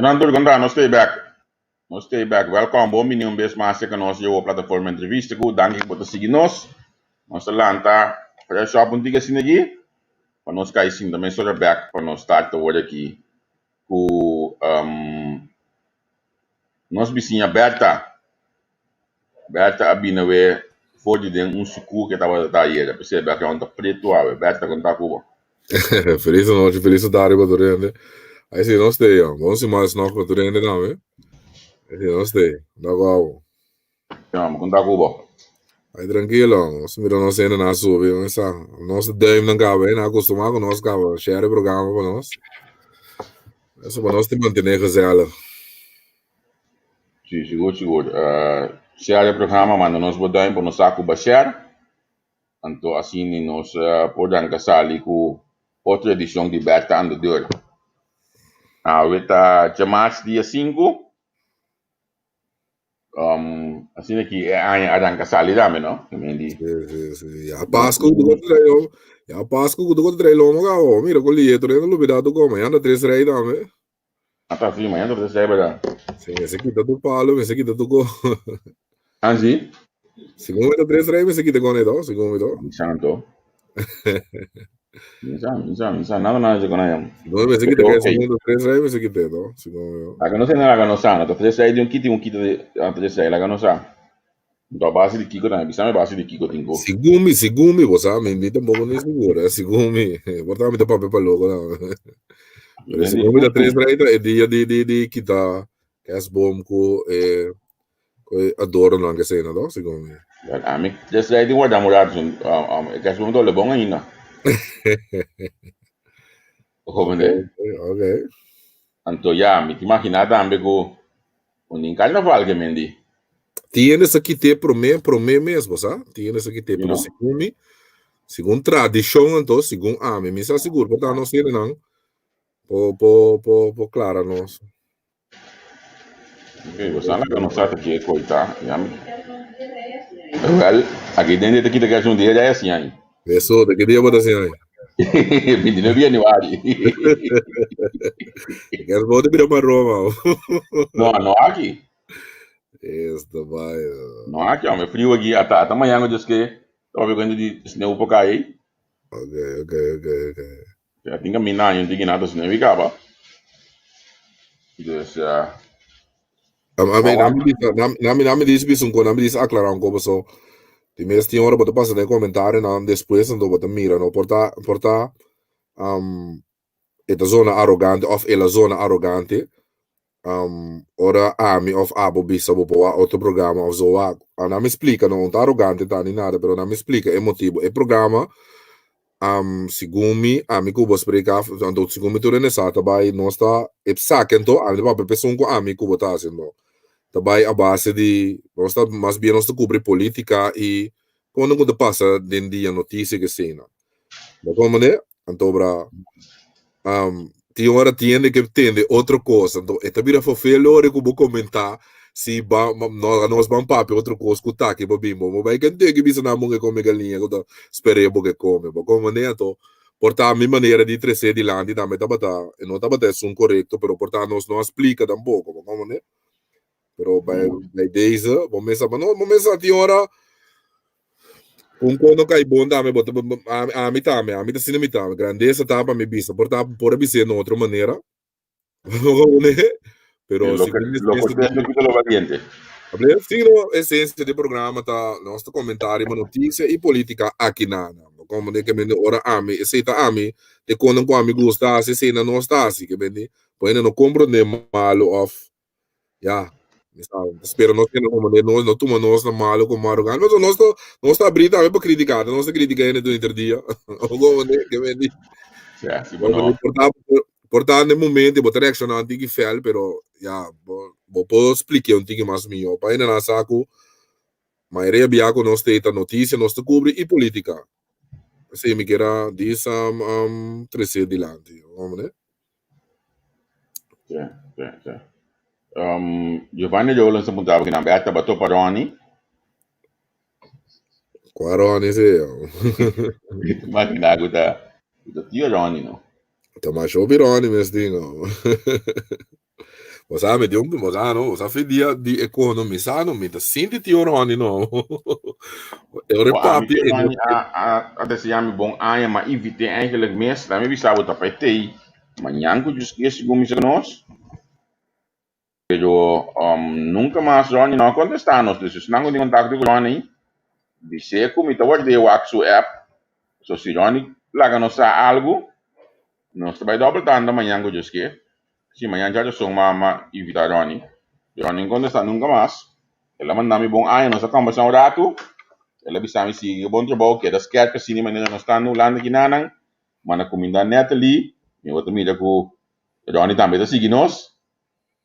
Nan tur konta nos stay back. Nos stay back. Welkom, bon bini un bes mas serka nos Yewo Plataforma Entrevista ku danki ku bo ta sigui nos. Nos ta lanta fresh up un tiki asina aki pa nos kai sinta mesora bek pa nos start awor aki ku nos bisiña Bertha. Bertha a bini awe for di den un sukú ku e tabata ta ayera. P'esei background ta pretu awe. Bertha, kon ta ku bo? Felis anochi, felis tardi pa tur hende. Ai si nos te yo. Bon siman snog pa tur hende tambe. Ai si nos te. Da ku abo. Ja, kon ta ku bo? Ai trankilo. Nos mira nos hende na subi. No sa. Nos duim nan kaba. Na akostumá ku nos kaba. Share e programa pa nos. Eso pa nos te mantené gezellig. Si, sigur, sigur. Share e programa, manda nos bo duim pa nos sa ku bo a share. Anto asina nos por ranka sali ku otro edishon di Bertha aan de Deur. Awe ta djamars dia sinku. Asina ki e aña a ranka sali tambe, no? Sí, sí, sí. Ya Pasku ku ta trae lomo. Ya Pasku ku ta trae lomo kabo. Mira ku lieto den lubida tu kome. Mañana tres rei tambe. Ata sí, mañana tres rei, berdad? Sí, mester kita tu palo, mester kita tu ko. Ah, sí? Segun mi ta tres rei, mester kita con eto, segun mi to. Mi santo. Mi sa, mi sa, mi sa, nada nada con ayam. Segun mi mester kita que segun ta tres rei, mester kita eto, segun mi to. Laga nos laga nos sa, no ta tres rei di un kiti, un kiti di tres rei, laga nos sa. Nto a base di kiko tambe, bisa mi a base di kiko tin ku. Segun mi, segun mi, bo sa, mi mi tampoco ni sigur, eh, segun mi. Por ta mi ta papia pa loko tambe. Pero segun mi ta tres rei ta e dia di di di kita kerstboom ku e ku e adornonan ke esei no, segun mi. Well, ami tres rei tin warda un rato, e kerstboom ta ole bon ainda. Comprende? Ok. Anto ya, mi ta imagina tambe ku un den karnaval ke men di. Tiene sa kite prome, prome mes, bo sa? Tiene sa kite, pero segun mi, segun tradishon anto, segun ami, mi sa sigur, por ta nos hendenan por, por, por, por klara nos. Ok, bo sa laga nos sa ta ke koi ta, ya mi. Wel, aki den ta kita ke un dia ya siña ai. Eso, de ke dia bo ta siña ai? 29 di januari. Kes bo te bira maroma. No, no aki. Esto bai. No aki, hombre, frio aki. Ata, ata mañana just ke tava pegando di sneeuw pa kai. Ok. Ja, tin camina año tin nada sneeuw i caba. Dus, A mi, nami bisa, nami, nami dis bisa un ko, nami dis aclara un ko, paso di mes tin ora bo ta pasa den comentario nan despues anto bo ta mira no por ta por ta um, e ta zona arrogante of el a zona arrogante um, ora ami of abo bisa bo por wak otro programa of zo wak. A nami splika no, un ta arrogante ta ni nada, pero nami splika e motibo. E programa um, segun mi, ami ku bo spreek af, anto segun mi tur hende sa ta bai, nos ta, e saki anto, ami ta papia p'esun ku ami ku bo ta hasi anto. Ta bai a base di, nos ta, mas bien nos ta kubri politika i kon ku ta pasa den dia, notisia ke eseinan. Bo komprende? Anto bra, um, tin ora tin hende ke tende otro kos, anto e ta bira fofel ora ku bo komentá. si ba no nos ban papia otro kos ku taki bo bin bo bai kende ki bisa nan bo ke kome galiña ku ta sper'é bo ke kome bo komprendé anto por ta mi manera di tres'é dilanti tambe tabata e no tabata esun korekto pero por ta nos no a splika tampoko bo komprendé pero bai bai deze bo mester no bo mester tin ora un kono kai bon tambe bo ta ami tambe ami ta asina mi ta grandesa ta pa mi bisa por ta por a bis'é na otro manera. Pero si lo cortés no quita lo valiente. Sí, no, esencia di programa ta nos ta comenta riba noticia y politica aki na na. Como de que mende ora ami, esey ta ami, de konan ku ami gusta hasi, esey na nos ta hasi, ke mende, pues no comprende malo of ya, mi sa, spera nos kende como de nos no tuma nos na malo como arrogante, pero nos ta nos ta abrí tambe pa criticar, nos ta critica hende tur inter dia. Como de que mende. Ja, si bo no. Por ta por ta den momento bo ta reacciona un tiki fel, pero ya, bo bo por spliké un tiki mas mihó. Pa hende nan sa ku mayoria bia ku nos ta noticia nos ta kubri i politica. Esei mi kier a dis um, trese dilanti. Como ne? Sí, sí, sí. Giovanni Jolen sa puntraba ki nan Berta bato pa Ronnie. Kua Ronnie sea? Imagina ku ta ku ta tio Ronnie no. Ta masha hopi Ronnie mes tin no. Bo sa mi tin un bo sa no, bo sa fi dia di e kono mi sa no mi ta sinti tio Ronnie no. E ora e Bo ami papia tio e no Ronnie a a a desea mi bon aña ma invité eigenlijk mes laat mi bisa bo ta pa e tei mañan ku Dios kier segun mi sa nos. Pero nunca mas Ronnie no a contesta nos, dus esnan cu tin contacto cu Ronnie, bis'é cu mi ta ward'é wak su app, so si Ronnie laga nos sa algo, nos ta bay dobel tanda mañan cu Dios ke, si mañan djaduson mama invita Ronnie, pero Ronnie no contesta nunca mas, el a manda mi bon aña, nos a combersa un rato, el a bisa mi sigui bon trabou, keda skerp asina manera nos ta na Hulanda kinanan, manda cuminda Natalie, mi bo ta mira cu Ronnie tambe ta sigui nos.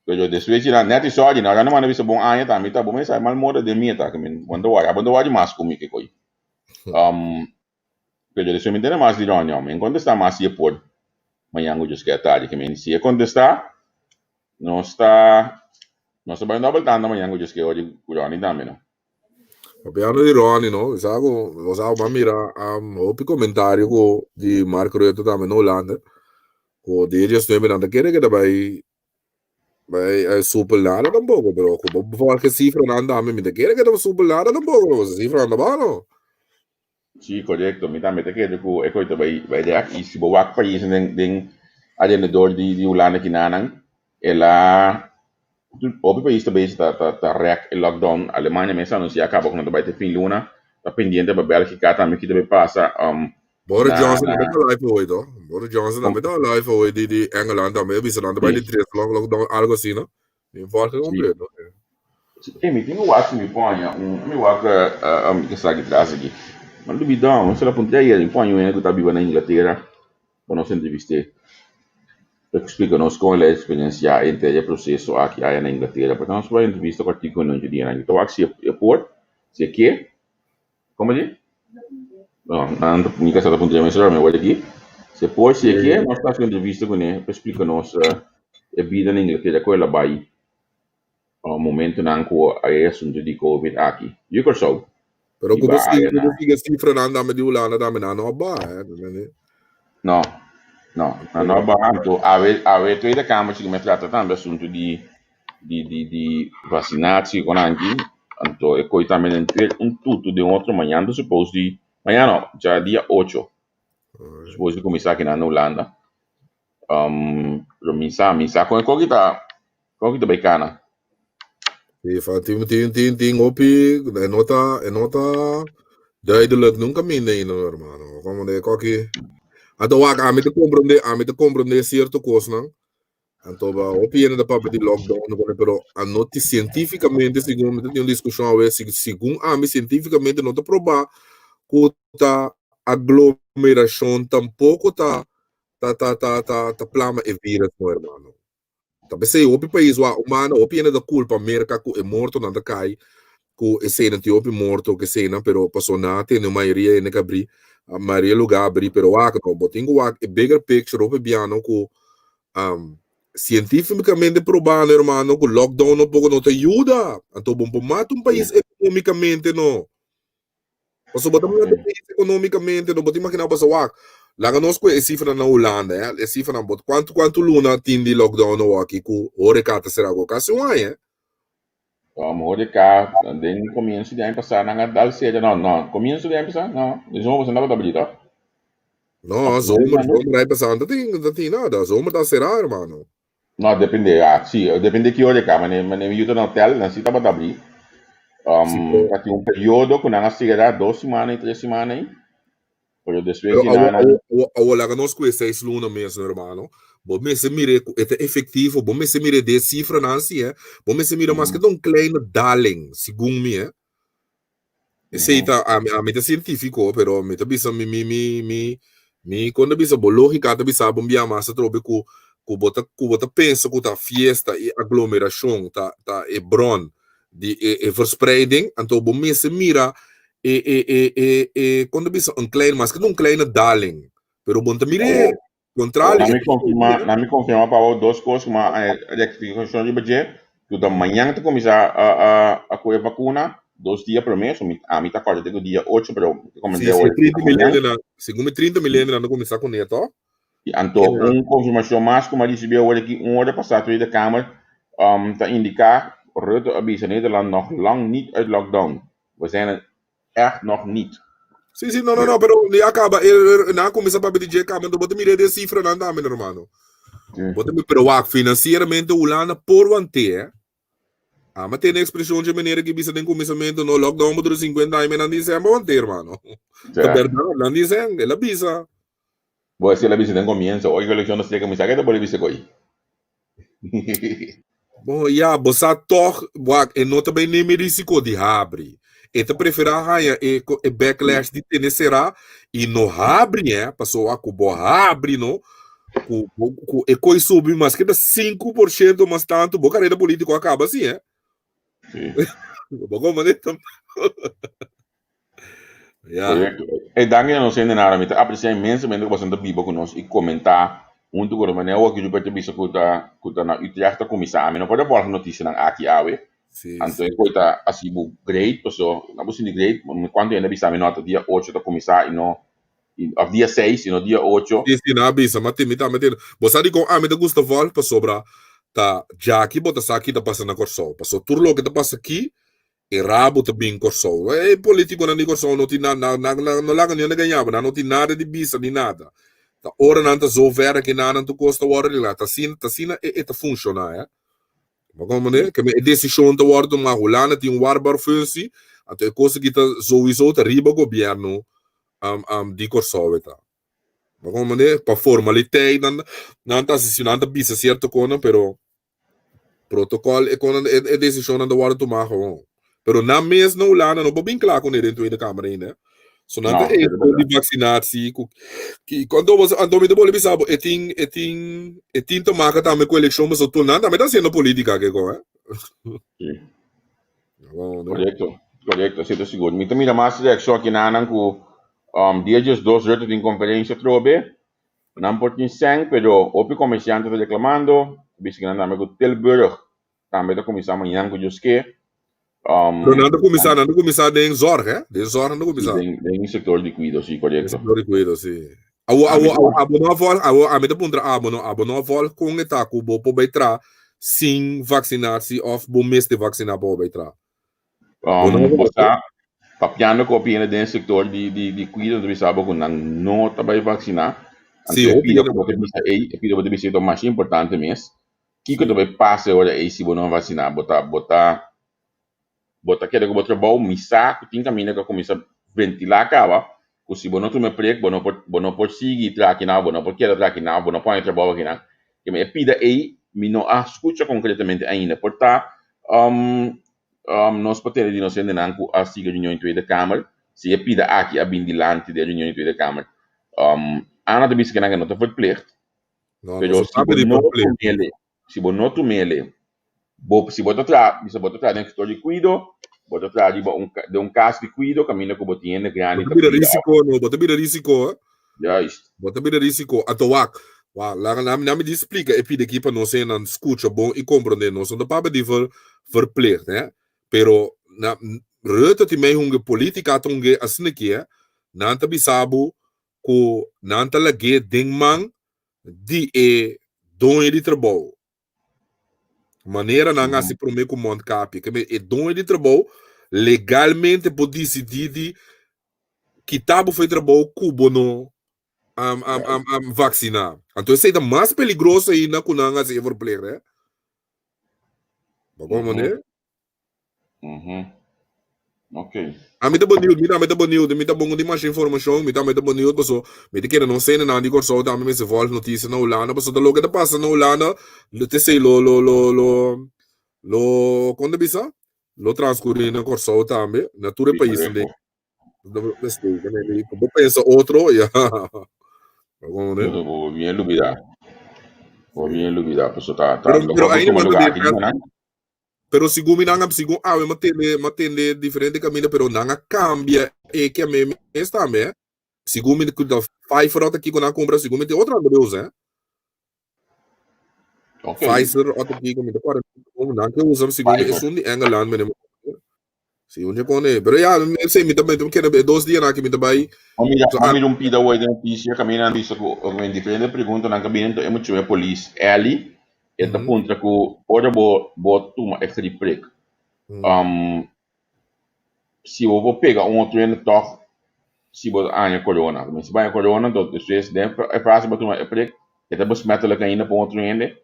Pero despues di nan net i sorry no nan manda bisa bon aña tambe ta bo mes a mal moda den mi ta ke men bo no ta wari abo no ta wari mas ku mi ke koi pero despues mi tende mas di Ronnie mi a kontesta mas si e por mañan ku djos ke atardi ke men si e kontesta nos ta nos ta bai un dobel tanda mañan ku djos ke ora ku Ronnie tambe no. Papiando di Ronnie no mi sa ku bo sa bo a mira hopi komentario ku di Mark Rutte tambe na Hulanda Ku di ellos nuebe nan ta kere keda bai bai eh, supel nada tampoco, pero ku bo volge cifranan tambe mi ta kere keda supel nada tampoco, pero cifranan ta baho no. Sí, korekto. Mi tambe ta kere ku e koi ta bai bai rèk. I si bo wak paisnan den den alrededor di di Hulanda kinanan, el a Hopi pais ta bezig ta ta rek e lockdown. Alemania mes a anuncia caba cu nan ta bay te fin luna. Ta pendiente pa Belgica tambe ki ta bay pasa. Boris Na Johnson na tambe ta live hoy to. Boris Johnson tambe ta live hoy di di Engeland tambe a bisa nan ta bay di tres lockdown algo asina. Mi volge completo. Si, e mi tin un wak si mi poña un mi wak mi ta sa aki tras aki. Mi a lubida, mi a puntra ayer mi poña un hende cu ta biba na Inglatera pa nos entrevist'é. Pa explica nos con el a experiencia henter e proceso aki aya na Inglatera. Por nos bai entrevista cortico cu nan dianan. Mi ta wak si e por, si e ke. Como di? No, nan ta, mi casa ta puntra mi mi word aki. Si e por, si e ke, nos ta haci un entrevista cune pa explica nos e bida na Inglatera con el a bai momentonan cu e asunto di covid aki. Yu Corsou. Pero ku bo sigui, ku bo sigui sifranan tambe di Hulanda tambe nan no a baha, eh. No, no, nan no a baha. Anto awe, awe Tweede Kamer sigui me trata tambe asunto di di di di vaccinatie kon anki. Anto e koi tambe den tweede un tutu den otro mañan ta suppose di, mañan no, dja dia ocho suppose di kuminsá akinan na Hulanda. Pero mi sa, mi sa kon e koki ta Kon ki ta bai kana? Sí, fa tin tin tin tin hopi e no ta e no ta duidelijk nunca minda ainda no hermano. Como de koki Anto wak ami ta comprende ami ta comprende cierto cosnan. Anto ba hopi hende ta papia di lockdown no pero a no ti cientificamente segun mi ta tin un discusion awe segun ami cientificamente no ta proba ku ta aglomeracion tampoco ta ta ta ta ta ta plama e virus no hermano. Ta p'esei hopi pais wak humano, hopi hende ta culpa Merca cu e mortonan ta cay, cu eseinan tin hopi morto, cu eseinan, pero paso nan a tene un mayoria hende cabri, mayoria lugar abri, pero wak no, bo tin cu wak e bigger picture hopi biano cu Sientífikamente probá, hermano, ku lockdown no poko no ta yuda. Anto bo por mata un pais ekonómikamente no. Pasobra bo ta mata un pais ekonómikamente no, bo ta imaginá pasobra wak, laga nos ku e sifranan na Hulanda, eh, e sifranan bo kuantu kuantu luna tin di lockdown awor aki ku horeca ta será awor? Kasi un aña, eh. Horeca den komienso di aña pasá nan a dal sera, no, no, komienso di aña pasá, no, den zomer pasobra nan tabata abrí tòg? No, zomer, zomer aña pasá no ta tin nada, zomer ta será hermano. No, depende, ah, sí, depende ki horeca, mane, mane mi yuta na hotel, nan sí tabata abrí. Sí, pero Ta tin un periodo ku nan a sera dos simana i tres simana ei, pero despues Pero di awo, nan, nan awo, awo, awo laga nos ku e seis luna mes, hermano. Bo mester mira ku e ta efektivo, bo mester mira de sifranan sí, eh. Bo mester mira maske ta un kleine daling, segun mi, eh. Esei ta, ami, ami ta sientífiko, pero mi ta bisa mi, mi, mi, mi, mi kon ta bisa bo lógika ta bisa bo un bia mas atrobe ku, ku bo ta, ku bo ta pensa ku ta fiesta i aglomerashon ta, ta e bron di e, e verspreiding, anto bo mester mira e, e, e, e, e, kon ta bisa un klein, maske ta un kleine daling, pero bo no ta mira e kontrali, Na e mi ta konfirmá, subi, eh. na mi konfirmá pa bo dos kos ku mi a rektifikashon riba dje, ku ta mañan ta kuminsá a a a ku e vakuna, dos dia promé, so mi ami ta kòrda te ku dia ocho, pero mi ta Sí, komend'é sí, awor ku 30 ta mil mañan. hendenan, segun mi 30 mil hendenan ta kuminsá kuné tòg? I anto un konfirmashon mas ku mi a risibí awor aki un ora pasá Tweede Kamer ta indiká, Rutte a bisa Nederland nog lang niet uit lockdown. We zijn er echt nog niet. Sí, sí, no, no, no, pero ya kaba, nan a kuminsá papia di dje kaba, anto bo ta mira e sifranan tambe, hermano. Bo ta mira, pero wak, finansieramente Hulanda por want'é, eh. Ama tene expresion dje manera ki bisa den kuminsamentu, no, lockdown bo dura 50 aña, nan di sen bo want'é, hermano. Ta berdad, nan di sen, el a bisa. Bo a si el a bisa den comienzo, oi ku eleccion ta cerca, mi sa ke ta por bisa ko'i. Bon, ya, bo sa tog, wak, e no ta bay neem e risico di habri. E ta prefera haña e, e backlash di tene será y no habri, eh, paso wak, ku bo habri, no, ku, ku e ko'i subi maske ta 5% mas tanto, bo carera politico a caba así, eh. Sí. Bo comprende? Ja. Correcto. Hey, danki na nos hende nara. Mi ta aprecia inmensamente ku boso ta biba ku nos i komentá huntu ku nos. Manera awor aki Rupert ta bisa ku ta ku ta na Utrecht ta kuminsá. Mi no por a volg notisianan aki awe. Sí, Anto sí. e koi ta hasi bo great paso na bo sinti great. Mi kuantu hende a bisa mi no ta dia ocho ta kuminsá i no i òf dia seis i no dia ocho. Sí, sí, nan a bisa. Ma tin mi tambe tin. Bo sa dikon ami ta gusta volg? Pasobra ta djaki bo ta sa ki ta pasa na Kòrsou. Paso tur loke ta pasa aki E rabo ta bin Kòrsou. E politikonan di Kòrsou no tin na, na, na, no laga niun gaña bo, nan no tin nada di bisa ni nada. Ta ora nan ta zo ver aki nan nan tur kos ta wòrdu reglá. Ta asina, ta asina e, e ta funshoná, eh. Bo komprendé? Ke men e desishon ta wòrdu tumá. Hulanda tin un waarborgfunctie, anto e kos aki ta souiso ta riba gobièrnu di Kòrsou e ta. Bo komprendé? Pa formaliteit nan, nan ta hasi si nan ta bisa sierto konan, pero Protocol e kon e, e decisionnan ta wordo tuma gewoon. Pero nan mes na Hulanda no por bin kla kuné den Tweede Kamer ainda. So nan ta No, eens pero di vaccinatie ku ki anto bo anto mi ta bolbe bisa bo e tin e tin e tin te maken tambe ku elekshon pasobra tur nan tambe ta hasiendo politica ke kon eh. Sí. Gewoon, no? Correcto, correcto, así ta sigur. Mi ta mira mas reaccion aki nanan ku um, dia 12 Rutte tin conferencia atrobe. Nan por tin sèn, pero hopi komersiante ta reklamando, ta bisa ku nan tambe ku Tilburg tambe ta kuminsá mañan ku Dios ke. Pero nan ta kuminsá, nan ta kuminsá den zorg, hè? Den zorg nan ta Sí, kuminsá. den, den sektor di kuido, sí, Den korekto. sektor di kuido, sí. Awo, Ami awo, ta awo, abo no a vòlg, awo, ami ta puntra abo no, abo no a vòlg kon e ta ku bo por bai traha sin vaksinatie òf bo mester vaksiná pa bo bai traha? Bo no Bo sa, papiando ku hopi hende den e sektor di di di kuido, nan ta bisa bo ku nan no ta bai vaksiná. Sí, Anto e hopi pida hende ku bo ta bisa ei, e pida ku bo ta bisa ei ta masha importante mes. Kiko Sí. ta bai pasa e ora ei si bo no vaksiná? Bo ta bo ta bo ta keda ku bo trabou? Mi sa ku tin kaminda ku a kuminsá ventilá kaba ku si bo no tuma e prek bo no por bo no por sigui traha akinan, bo no por keda traha akinan, bo no por haña trabou akinan. Keme e pida ei mi no a skucha konkretamente ainda. Por ta Nos por tene di nos hendenan ku a sigui reunion di Tweede Kamer, si e pida aki a bin dilanti di e reunion di Tweede Kamer. Ana ta bisa ku nan no ta verplicht, No, pero no si bo sabe di no verplicht. tumele, si bo no tumele, bo, si bo ta traha, bisa bo ta traha den sektor di kuido, bo ta traha riba un, den un kas di kuido kaminda ku bo tin hende Bo grandi ta ta bira kuida òf risiko, no, bo ta bira risiko, eh. Juist. Bo ta bira risiko. Anto wak, Wa, laga na mi, na mi di splika e pida aki pa nos hendenan skucha bon i komprondé. Nos no ta papia di ver, verplicht, hè. Pero na, Rutte tin mei hunge politika ta hunge asina aki, hè. Nan ta bisa bo ku nan ta lag'é den man di e doño di trabou. Manera nan hasi promé ku mondkapje. Ke men e doño di trabou legalmente por disidí di kita bo for e trabou ku bo no um, um, um, um, vaksiná. Anto esei ta mas peligroso ainda ku nan hasi e verplicht, hè. Bo komprendé? Mhm. Ok. Ami ta benieuwd, mi tambe ta benieuwd, mi ta bon di masha informacion, mi tambe ta benieuwd paso mi ta kere nos hende nan di Kòrsou tambe mester volg noticia na Hulanda paso ta loke ta pasa na Hulanda lo te sei lo lo lo lo lo kon ta bisa lo transcurri na Kòrsou tambe na tur e Sí, paisnan den correcto. Bo pensa otro ya. Bo Bo bien lubida. Bo bien lubida paso ta ta Pero lo pero cual ainda tuma manda lugar de aki di manan. Pero segun mi nan a segun awe m'a tende m'a tende diferente kaminda pero nan a kambia e ke me mes tambe eh. Segun mi ku ta Pfizer ota kiko nan a kumpra segun mi tin otro nan ta usa eh. Ok. Pfizer ota kiko mi ta kòrda nan ke usa segun mi Pfizer. esun di Engeland mene Si un dje kone pero ya mi mi mi ta mi ta kere e dos dianan aki mi ta bai Bo mira, so bo a mira un pida hoy den notisia kaminda nan bisa ku en diferente preguntanan ka bini e muchacho e polis Elly e ta puntra ku ora bo bo tuma e grieprik um si bo por pega un otro hende tòg si bo haña corona. Si bo haña corona enton despues den e fase bo tuma e prik e ta besmettelijk ainda pa un otro hende.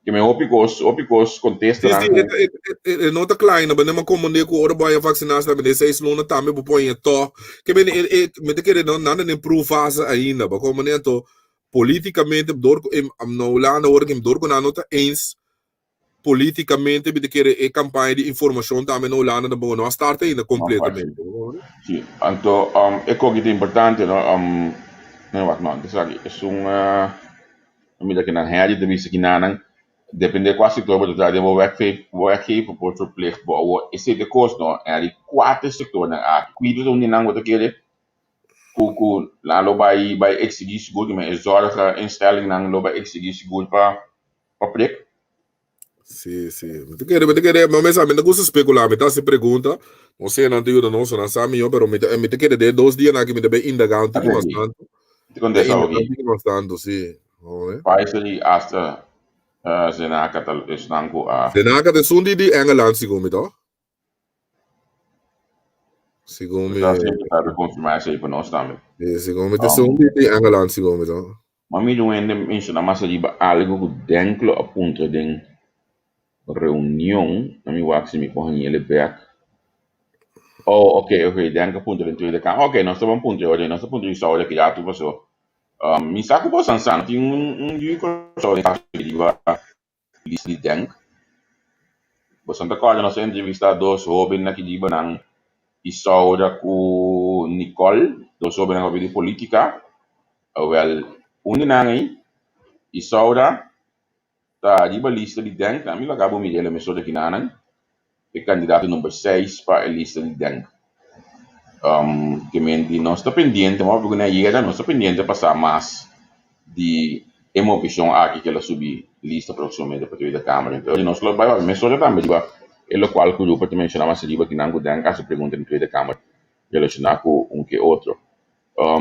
Ke men hopi kos, hopi kos Sí, kontestanan sí, ku. e, e, e, e no ta klaar ainda, ma komprendé ku ora bo haña vaksiná tambe den seis luna tambe bo por haña tòg. Ke men e, e, mi ta kere no nan ta den proeffase ainda, bo komprendé? Anto politikamente dor ku e na Hulanda ora ku dor ku nan no ta eens politikamente mi ta kere e kampaña di informashon tambe na Hulanda tampoco no a start ainda No fácil. kompletamente, bo komprendé? Sí, anto um, e koki ta importante, no? Um, no wak no, antes aki esun uh, A mira ki nan hèri ta bisa ki nanan depende kua sektor bo ta traha den bo werkgever por verplicht bo. Awor esei ta e kos no, hèri kuater sektornan aki. Kuido ta un di nan bo ta kere ku ku nan lo bai bai eksigí sigur di men e zorginstellingnan lo bai eksigí sigur pa pa prik. Sí, sí. Mi ta kere, mi ta kere, ma mi sa, mi no gusta speculá, mi ta hasi pregunta. No sé, nan ta yuda nos, nan sa mihó, pero mi ta, mi ta kere den dos dianan aki mi ta bai indagá un tiki mas tantu. Te contesta Indagá hoki. un tiki mas tantu, sí. Hoor. Pfizer i Astra uh, Zeneca ta esnan ku a. Zeneca ta esun di di Engeland, segun mi, toch? Segun mi. Ta siempre ta confirmá esei pa nos tambe. Sí, segun mi ta esun di di Engeland, segun mi, toch? Ma mi un hende menshoná mas ariba algu ku Denklo a puntra den reunion, na mi wak si mi por hañ'el e bek. Oh, ok, ok, Denk a puntra den Tweede Kamer. Ok, nos ta ban puntra ora, nos ta puntra Isaura ki ratu pasó. Mi sa ku boso sa, no tin un un yu di Kòrsou den kaso riba lista di Denk. Boso ta kòrda nos a entrevistá dos hóbennan ki riba nan Isaura ku Nicole, dos hóbennan ku a papia di polítika. Awèl, un di nan ei, Isaura, ta riba lista di Denk. Ami laga bo mira el mesora kinanan. E kandidato number seis pa e lista di Denk. Ke men di nos ta pendiente, ma hopi ku nan yega, nos ta pendiente pa sa mas di e movishon aki ke lo subi lista próksimamente pa Tweede Kamer. Entonces nos lo bai wak mesora tambe riba e lokual ku Rupert ta menshoná mas ariba kinan ku Denk hasi pregunta den Tweede Kamer relashoná ku un ke otro.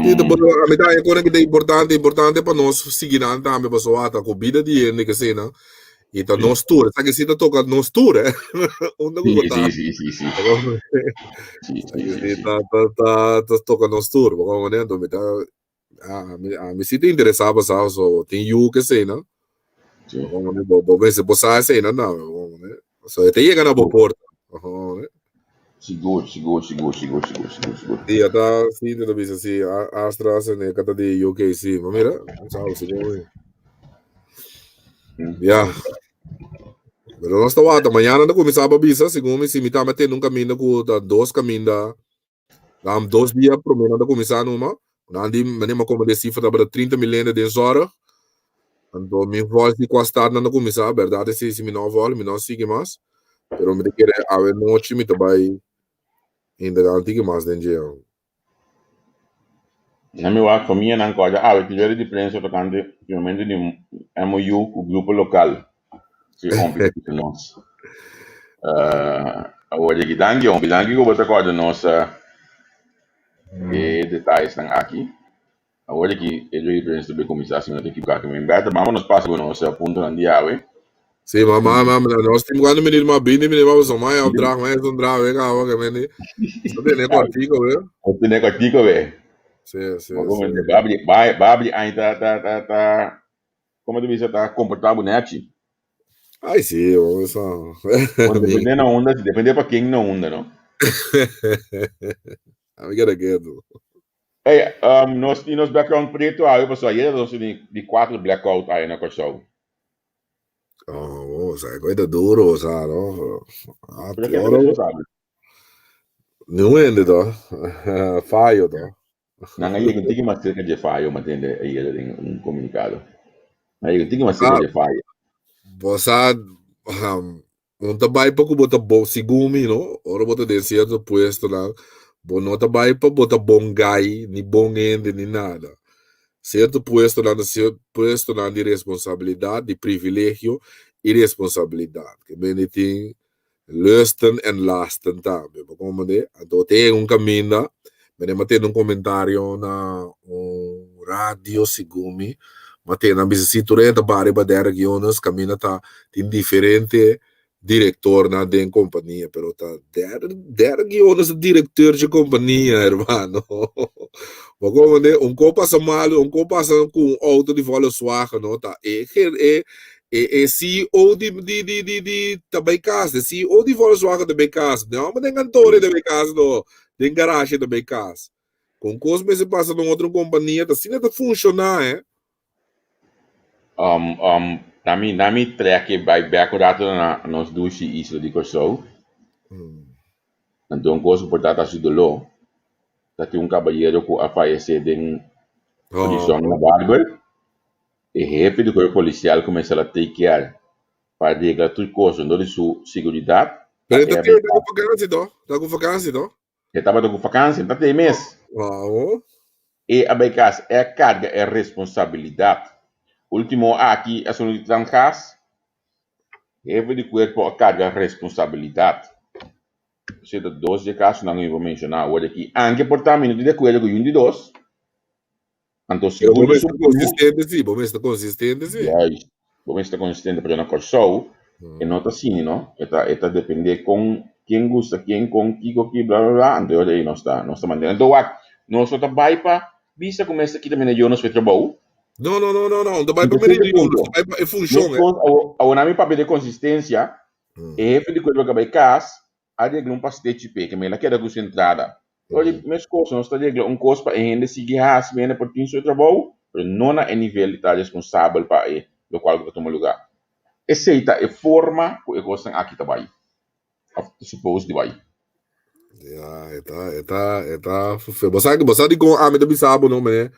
Sí, ta bueno, a mi ta haña kore ku ta importante, importante pa nos sigui nan tambe pasobra ata ku bida di hende ke eseinan i ta nos tur, esaki sí ta toka nos tur eh. Unda ku bo Sí, ta? sí, sí, sí, sí. Sí, sí, Esaki sí, sí sí. ta ta ta ta toka nos tur, bo komprende? Anto mi ta a mi a mi sí ta interesá pa sa pasobra tin yu ke eseinan, Sí. bo komprende? Bo bo mester por sa eseinan tambe, bo komprende? Pasobra e ta yega na bo porta, bo komprende? Sigur, sigur, sigur, sigur, sigur, sigur, sigur. Sí, ata sí te bisa sí, AstraZeneca ta di UK sí, maar mira, sabe sí como es. Ya. Pero nos ta wata, mañana ta kuminsá pa bisa, segun mi si mi tambe tende un kaminda ku ta dos kaminda, dan dos dia promé nan ta kuminsá numa, nan di mane mi a komprendé sifra tabata 30 mil hende den zorg, Anto mi vòl si kua stad nan ta kuminsá, bèrdat esei si mi no vòl, mi no sigui mas, pero mi ta kere awe nochi mi ta bai indagá un tiki mas den dje. Na mi wak famianan kòrda awe tin rueda di prensa tokante firmamentu di un MOU ku grupo lokal. Si hompi ta bisa nos. Awor di aki danki hompi, danki ku bo ta kòrda nos e detayesnan aki. Awor aki e rueda di prensa ta bay kuminsá si mi no ta ekiboká. Ke men bèta bamba nos pasa ku nos puntonan di awe. Sí, ma ma ma ma nos tin cuando minuut ma 20 minuut ma so mai opdracht mai zo'n draag weg awa ke men di. So tiene cortico we. O tiene cortico we. Sí, sí, Ma como sí. de babri bai babri ai ta ta ta ta como te bisa ta comportabo nechi. Ai sí, vamos a. Bueno, depende na onda, depende pa ken na onda, no? Ami keda ketu. Hey, nos tin nos background preto awe pasobra ayer nos tin di cuatro blackout awe na Kòrsou. Oh, o sea, koe duro, o sea, no. Ah, Pero ken ta oro. responsabel? Niun hende to. Fayo to. Nan a yega un tiki mas cerca dje fayo, mi a tende ayer den un comunicado. Nan a yega un tiki mas cerca Ah, dje fayo. bo sa, un ta bai pa ku bo ta bon, segun mi, no? Ora bo ta den cierto puestonan, bo no ta bai pa bo ta bon gai, ni bon hende, ni nada. Cierto puestonan ta puestonan di responsabilidad, di privilegio y responsabilidad. Ke mende tin lusten en lasten tambe, bo comprende? Anto te un caminda, mende m'a tende un comentario na un radio, segun mi, m'a tende nan bisa si tur hende ta bari riba Derek Jonas, caminda ta tin diferente directornan den compania, pero ta Derek Jonas ta directeur dje compania, hermano. Bo comprende? Un ko pasa malo, un ko pasa cu un auto di Volkswagen, no, ta e e e e CEO di di di di di ta bay cas, e CEO di Volkswagen ta bay cas, no homber den kantoor ta bay cas no, den garage ta bay cas. Con cos mester pasa na un otro compania, ta asina ta funciona, eh. Na mi na mi trek e bai bek un rato na nos dushi isla di Kòrsou. Anto un kos ku por ta ta hasi doló, ta tin un kabayero ku a fayesé den prison na Barber. E hefe di kuerpo polisial kuminsá la take care pa regla tur kos rondó di su siguridat. Pero e ta ku vakansi to, ta ku vakansi to. E tabata ku vakansi, ta te mes. Wow. E a bai kas, e a karga e responsabilidat. Ultimo aki asuntu di Trangas, hefe di kuerpo a karga responsabilidat. Esei ta dos di e kasonan ku mi por menshoná awor aki. Anke por ta mi no tin di akuerdo ku yun di dos. Anto Pero sigur bo di mester su consistente sí, bo mester consistente sí. Juist, bo mester consistente, pero na Kòrsou e no ta asina no, e ta e ta depende kon ken gusta ken kon kiko ki bla bla bla, anto e ora ei nos ta nos ta mantene. Anto wak, nos no ta bai pa bisa ku mester kita mene Jonas for e trabou. No, no, no, no, no, no ta bai Anto pa mene siguiente Jonas, punto, ta bai pa e funshon eh. meskos awo awo nan mi papia di konsistensia, e hefe di kuerpo a bai kas, a regla un pastechi p'e, ke mel a keda ku su entrada. Ora di meskos nos ta regla un kos pa e hende sigui hasi, e hende por tin su trabou, pero no na e nivel di ta responsabel pa e lokual ku ta tuma lugá. Esei ta e forma ku e kosnan aki ta bai, òf ta supos di bai. Ya, e ta, e ta, e ta feo. Bo sa, bo sa dikon ami ta bisa bo no, meneer?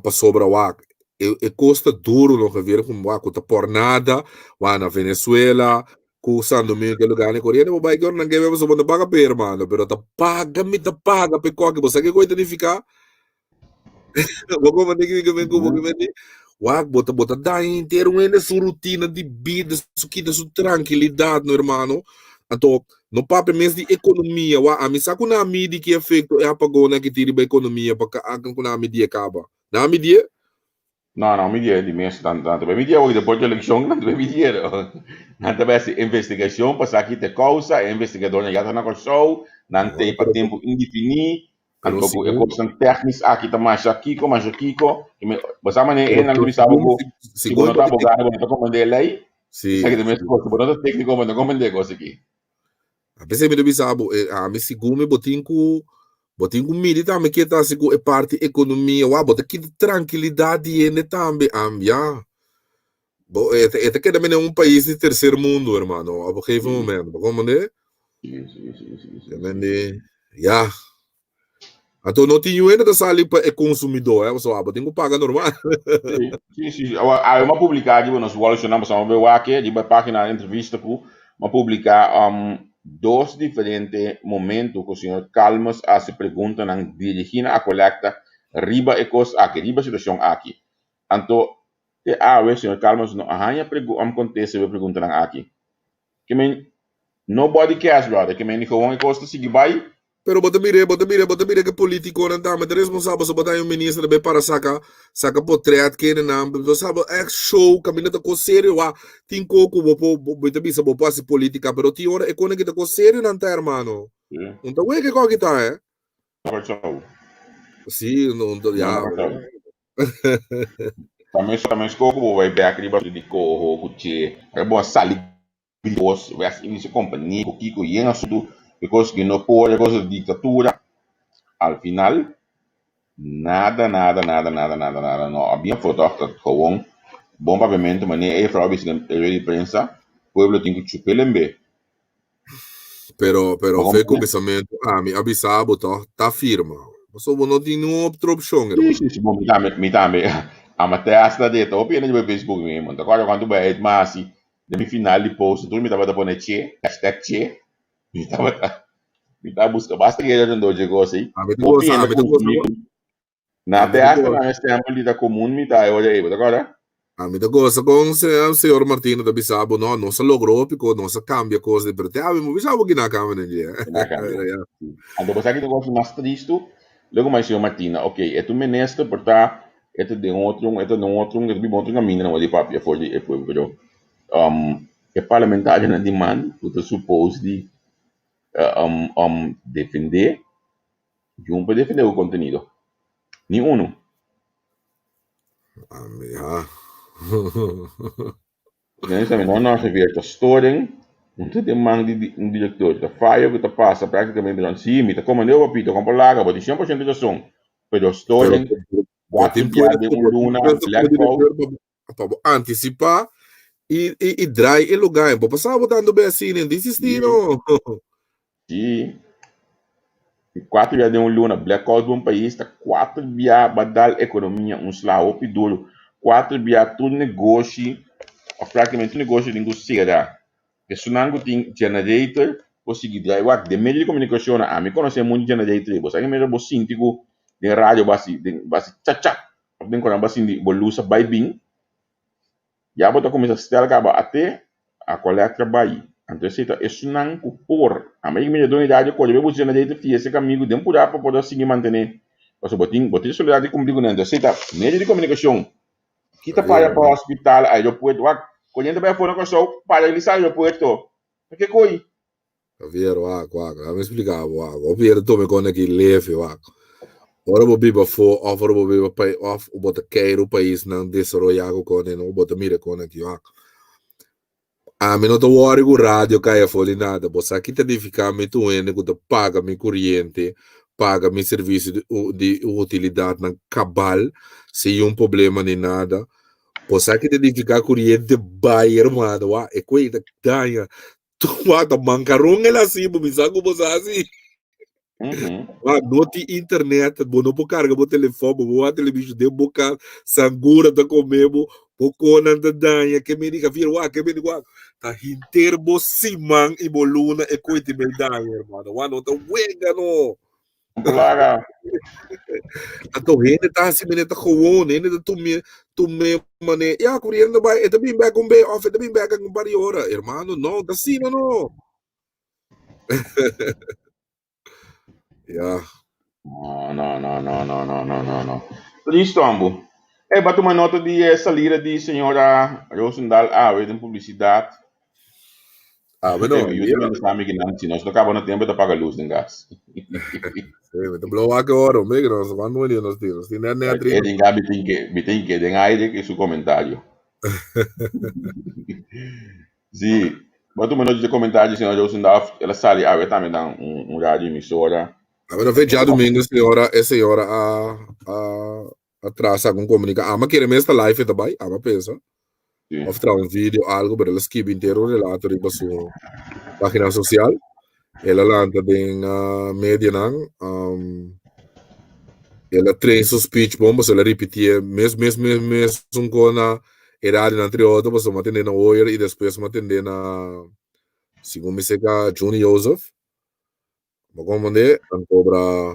Pasobra wak, e, e kos ta duro no, Javier, ku wak, ku ta por nada, wak na Venezuela, ku San Domingo, ke lugar ni koriente, bo bai ke ora nan ke bebe, so bo no paga pe, hermano, pero ta paga, mi ta paga pe koki, bo sa ke koi ta nifiká? Bo comprende ke mi ke men ku bo ke men di? Wak, bo ta, bo ta daña henter un hende su rutina di bida, su kita su trankilidat, no, hermano. Anto, no papia mes di ekonomia. Wak, ami sa ku nan a midi ki efekto e apagonnan ki tin riba ekonomia pa ku nan a midi e kaba. Nan a midi e? No, no midi e di mes. Nan ta bai midi awor despues di elekshon nan ta bai midi e. Nan ta bai hasi investigashon pa sa ki ta e kousa. E investigadornan ya ta na Kòrsou. Nan ta ei pa tempu indefiní. Pero Anto ku e segun kosnan teknis aki ta masha kiko, masha kiko. Bo sa manera pero e nan pero bisa bo segun ku si bo segun no ta bo abogado bo no ta komprendé e lei. Sí, Esaki ta mes sí. kos, si bo no ta tékniko bo no ta komprendé e kos aki. A pesar mi ta bisa bo, eh, ami segun mi bo tin ku bo tin ku midi tambe ke ta hasi ku e parti ekonomia. Wak, bo ta kita trankilidat di hende tambe. Am, ya. Bo, e ta, e ta keda mene un pais di tercer mundo, hermano, op een gegeven moment. Bo komprende? Sí, sí, sí, sí, sí, Te sí. mende, ya. Anto no tin yuende ta sali pa e consumidor, eh, pasobra abo tin ku paga normal. Sí, sí, sí. Awa, awe m'a publiká riba nos wòlshonan, pasobra m'a bai wak riba e página entrevista ku m'a publiká dos diferente momento ku señor Calmes a hasi preguntanan dirigí na Aqualectra. riba e kos aki, riba e situashon aki. Anto te awe señor Calmes no a haña kontesta riba e preguntanan aki. Ke men nobody cares brother, ke men di gewoon e kos ta sigui bai. Pero bo ta mira, bo ta mira, bo ta mira ke politiconan tambe ta responsabel so bo ta haña un minister ta bay para saca saca potret kendenan bo sa bo echt show caminda ta cos serio wa tin co cu bo por bo ta bisa bo por haci politica pero tin ora e conan ki ta cos serio nan ta hermano un ta weke cu aki ta eh. Kòrsou. Si un ta ya. Tambe tambe sko ku bo bai bek riba di koho ku che ora bo a sali bos West Indische Compagnie ku kiko yen asuntu because ku no por e kos di diktatura al final nada nada nada nada nada nada no a bin afó tòg ta gewoon bon papiamentu manera e juffrouw a bisa den e rueda di prensa pueblo tin ku chup'é lembe. Pero, pero fe kuminsamentu ami a bisa bo tòg ta firma. Pasobra bo no tin niun otro opshon, hermano. Sí, sí, sí, bo mi tambe, mi tambe. Ama te hasta de ta hopi hende riba Facebook mi mismo. Ta kòrda kuantu bai masi den mi final di post tur mi tabata pone che, hashtag che. Mi tabata, mi ta buska basta keda den dor dje kos ei. Ami ta Hopi gosa, hende ami ta gosa. konsumí Na Ami te ta hasta gosa. nan e stempel di ta komun mi ta e ora ei, bo ta kòrda? Ami ta gosa kon señor Martino ta bisa bo, no, nos a logra hopi kos, nos a kambia kos di, pero te ami bo bisa bo kina kambia den dje. Kina kambia. Ya. Sí. Anto bo sa ki ta kos mas tristu? Loke mai señor Martina, ok, e ta un minister por ta e ta den otro, e ta den otro, e ta biba otro kaminda nan wòrdu papia for di e pueblo, pero e parlamentarionan di man ku ta supos di defendé Jun pa defende bo contenido. Ni uno. Ja. Mensen no no Javier ta storing. Un ta den man di un director. Ta fallo que ta pasa prácticamente dan sí, mi ta comandeo papito, con palaga, bo tin 100% razón. Pero storing, Bo tin cuatro dia de un luna, blackout. Pa bo anticipá i i i draai e lugá. Bo pasá bo tantu be asina, di existí no. Sí. Kuater bia den un luna, blackout pa un pais ta kuater bia ba dal ekonomia un sla hopi duru. Kuater bia tur negoshi òf praktikamente tur negoshi tin ku sera. Esunnan ku tin generator por sigui drai. Wak, den medio di komunikashon ami konosé mundu generator ei. Bo sa ki manera bo sinti ku den radio bo hasi den bo hasi chacha òf den koran bo a sinti bo lus a bai bin. Ya bo ta kuminsá stel kaba ate a kolektra bai. Anto esei ta esunnan ku por. Amba yega mira doño di radio kore bai buska na dei fiesta ku amigu den purá pa por a sigui mantené. Pasobra bo tin bo tin responsabilidat di kumpli kuné. Anto esei ta medio di komunikashon. Ki ta faya pa hospital, aeropuerto? Wak, koriente bai afó na Kòrsou, paralisá aeropuerto. Pa ke koi? Javier, wak, wak, laat me explica bo, wak. Hopi hende tuma e kon aki leve, wak. Ora bo biba afó of ora bo biba pa of bo ta keiru paisnan desaroyá ku kon no, bo ta mira e kon aki, wak. Ami no ta wòri ku radio kai afó ni nada. Bo sa ki ta nifiká mi ta un hende ku ta paga mi kuriente, paga mi servisio di di utilidatnan kabal, sin un problema ni nada. Bo sa ki ta nifiká kuriente bai, hermano, wak. E koe ta daña Wak, ta mankaron el hasi, bo bisa ku bo sa hasi. Wak, no tin internet, bo no por karga bo telefòn, bo por wak televishon den bo kas, sangura ta kome bo, bo konan ta daña, ke meni Javier, wak, ke meni wak. Ta henter bo siman i bo luna e koi tin bay daña, hermano. Wak, no ta wega no. Plaga. Anto hende ta hasi mene ta gewoon, hende ta tume, tume mane, ya kuriendo bai, e ta bin bek un be of e ta bin bek un par di ora. Hermano, no, ta asina no. Ya. No, no, no, no, no, no, no, no, no. Listo, ambu. Hey, ba tuma nota di e salida di señora Rosendal awe den publicidad. Ah, bueno, Hey, mi yuda mi mi kinan, si nos no kaba na tempo ta paga luz den gas. Sí, mi ta blow a oro, hombre, que nos cuánto me nos tin, nos tin net net Eh, dinga mi tin que mi tin que den aire que su comentario. Sí, ba tuma nota di comentario señora Rosendal, el a sali awe tambe dan un, un radio emisora. A ver, fe djadomingo señora, e señora a a a traha algun comunica. Ama kere mes ta live e ta bai, ama pensa. Sí. Of traha un video, algo, pero el a skibi entero un relato riba su página social. El a lanta den uh, medianan. Um, el a train su speech bon, pasobra el a repitié mes, mes, mes, mes un kona e radionan entre otro, pasobra mi a tende na Hoyer i despues mi a tende na, segun mi seka, Juni Joseph. Bo comprende? Anto bra.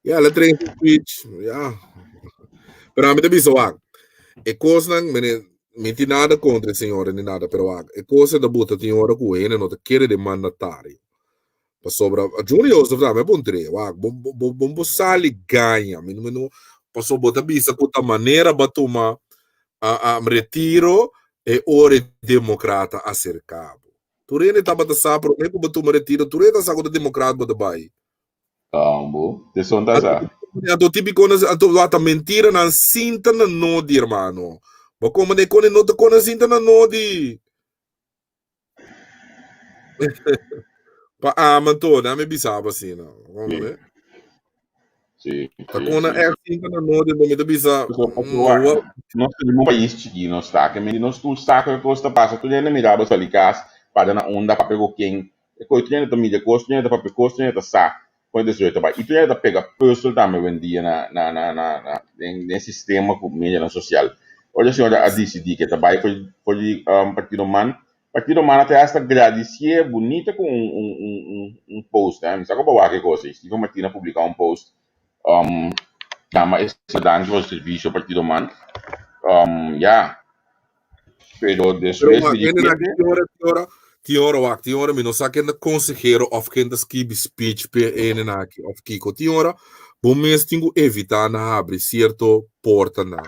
Ya, el a train su speech, ya. Pero ami ta bisa wak, e kosnan, mene, mi tin nada kontra e señora ni nada, pero wak, e kos e ta buta tin ora ku hende no ta kere den mandatario. Pasobra, Junior Joseph tambe a puntr'é, wak, bo, bo, bo, bo por sali gaña, mi, mi no, pasobra bo ta bisa ku ta manera bo a tuma a, a retiro e ora e demokrata aserká bo. Tur hende tabata sa promé ku bo tuma retiro, tur hende ta sa ku ta demokrat bo ta bai. Tambo, te son ta sa. Anto típico na anto wata mentira nan sinta na nodi hermano. Bo como de kone no te kone sinta na nodi. Pa ama to, na me bisaba asina. Como de? Sí, Ta kona echt sinta na nodi, bo mi ta bisa. Nos ta un pais chikí nos ta, ke menti nos tur sa ku kos ta pasa, tur hende miraba sali kas, para na unda papia ku ken, E koe tur hende ta mira kos, tur hende ta papia kos, tur hende ta sa kon e desaroyo ta bai. I tur hende ta pega pùsel tambe awendia na na na na na den den sistema ku medianan sosial. Ora e señora a disidí ke ta bai for for di Partido man, Partido man a ta hasta gradisié bunita ku un un un un un post. Mi sa ku bo a wak e kos ei. Steven Martina a publiká un post yama e señora danki pa su servisio Partido man. Ya. Pero Pero despues wak, di hende na repente, ki ora, ki ora, ki ora wak, tin ora mi no sa ken ta konsehero of ken ta skibi speech p'e hende na aki of kiko. Tin ora bo mes tin ku evitá na habri sierto portanan.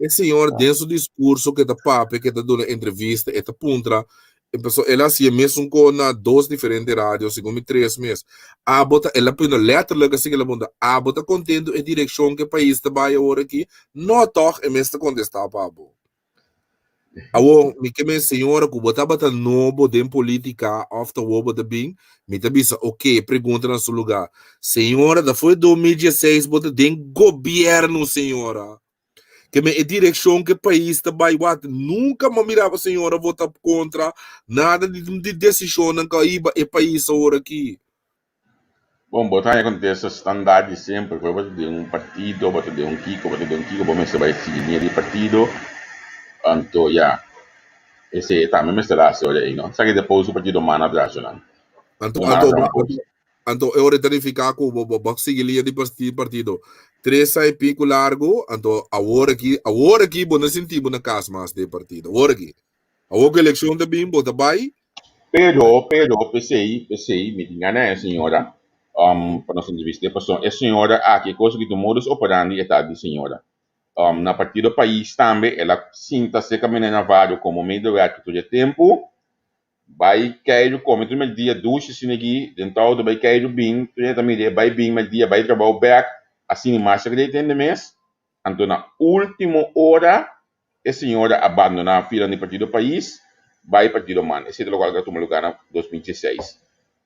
E señor den su diskurso ke ta papia, ke ta duna entrevista, e ta puntra, e paso el a hasi e mesun ko na dos diferente radio, segun mi tres mes. Abo ta, el a puntra letterlijk asina el a puntra, abo ta kontento e direkshon ke pais ta bai awor aki? No tòg, e mes ta kontestá pa bo. Awor, mi ke men señora ku bo tabata nobo den politika òf ta awor bo ta bin, mi ta bisa oke, e pregunta na su lugá. Señora, ta for 2016 bo ta den gobièrnu, señora. Ke men e direkshon ku e pais ta bai wak, nunka mi a mira bo señora vota kontra nada di di desishonnan ku a hiba e pais awor aki. Bon, bo ta haña kontesta standaard di semper, ku bo ta den un partido, bo ta den un kiko, bo ta den un kiko, bo mester bai sigui liña di partido. Anto ya, esei tambe mester hasi ora ei, no? Esaki ta post ku partido mana atrás nan. Anto, Bo mana anto, traha un post. anto e ora ta nifiká ku bo bo bo sigui liña di partido tres aña i piku largu, anto awor aki, awor aki bo no sinti bo na kas mas den partido, awor aki. Awor ku elekshon ta bin bo ta bai. Pero, pero, p'esei, p'esei mi tin gana e señora, um, pa nos entrevist'é, pasobra e señora aki, e kos aki ta un modus operandi e ta di señora. Um, na Partido Pais tambe el a sinta serka Mene Navarro komo medewerker tur e tempu, bai keiru kome tur merdia dushi asina aki, den touto bai keiru bin, tur hende ta mir'é bai bin merdia bai trabou bèk, asina masha grei ta hende mes. Anto na último ora e señora a bandoná fila di Partido Pais bai Partido Man. Esei ta lokual ku a tuma lugá na 2016.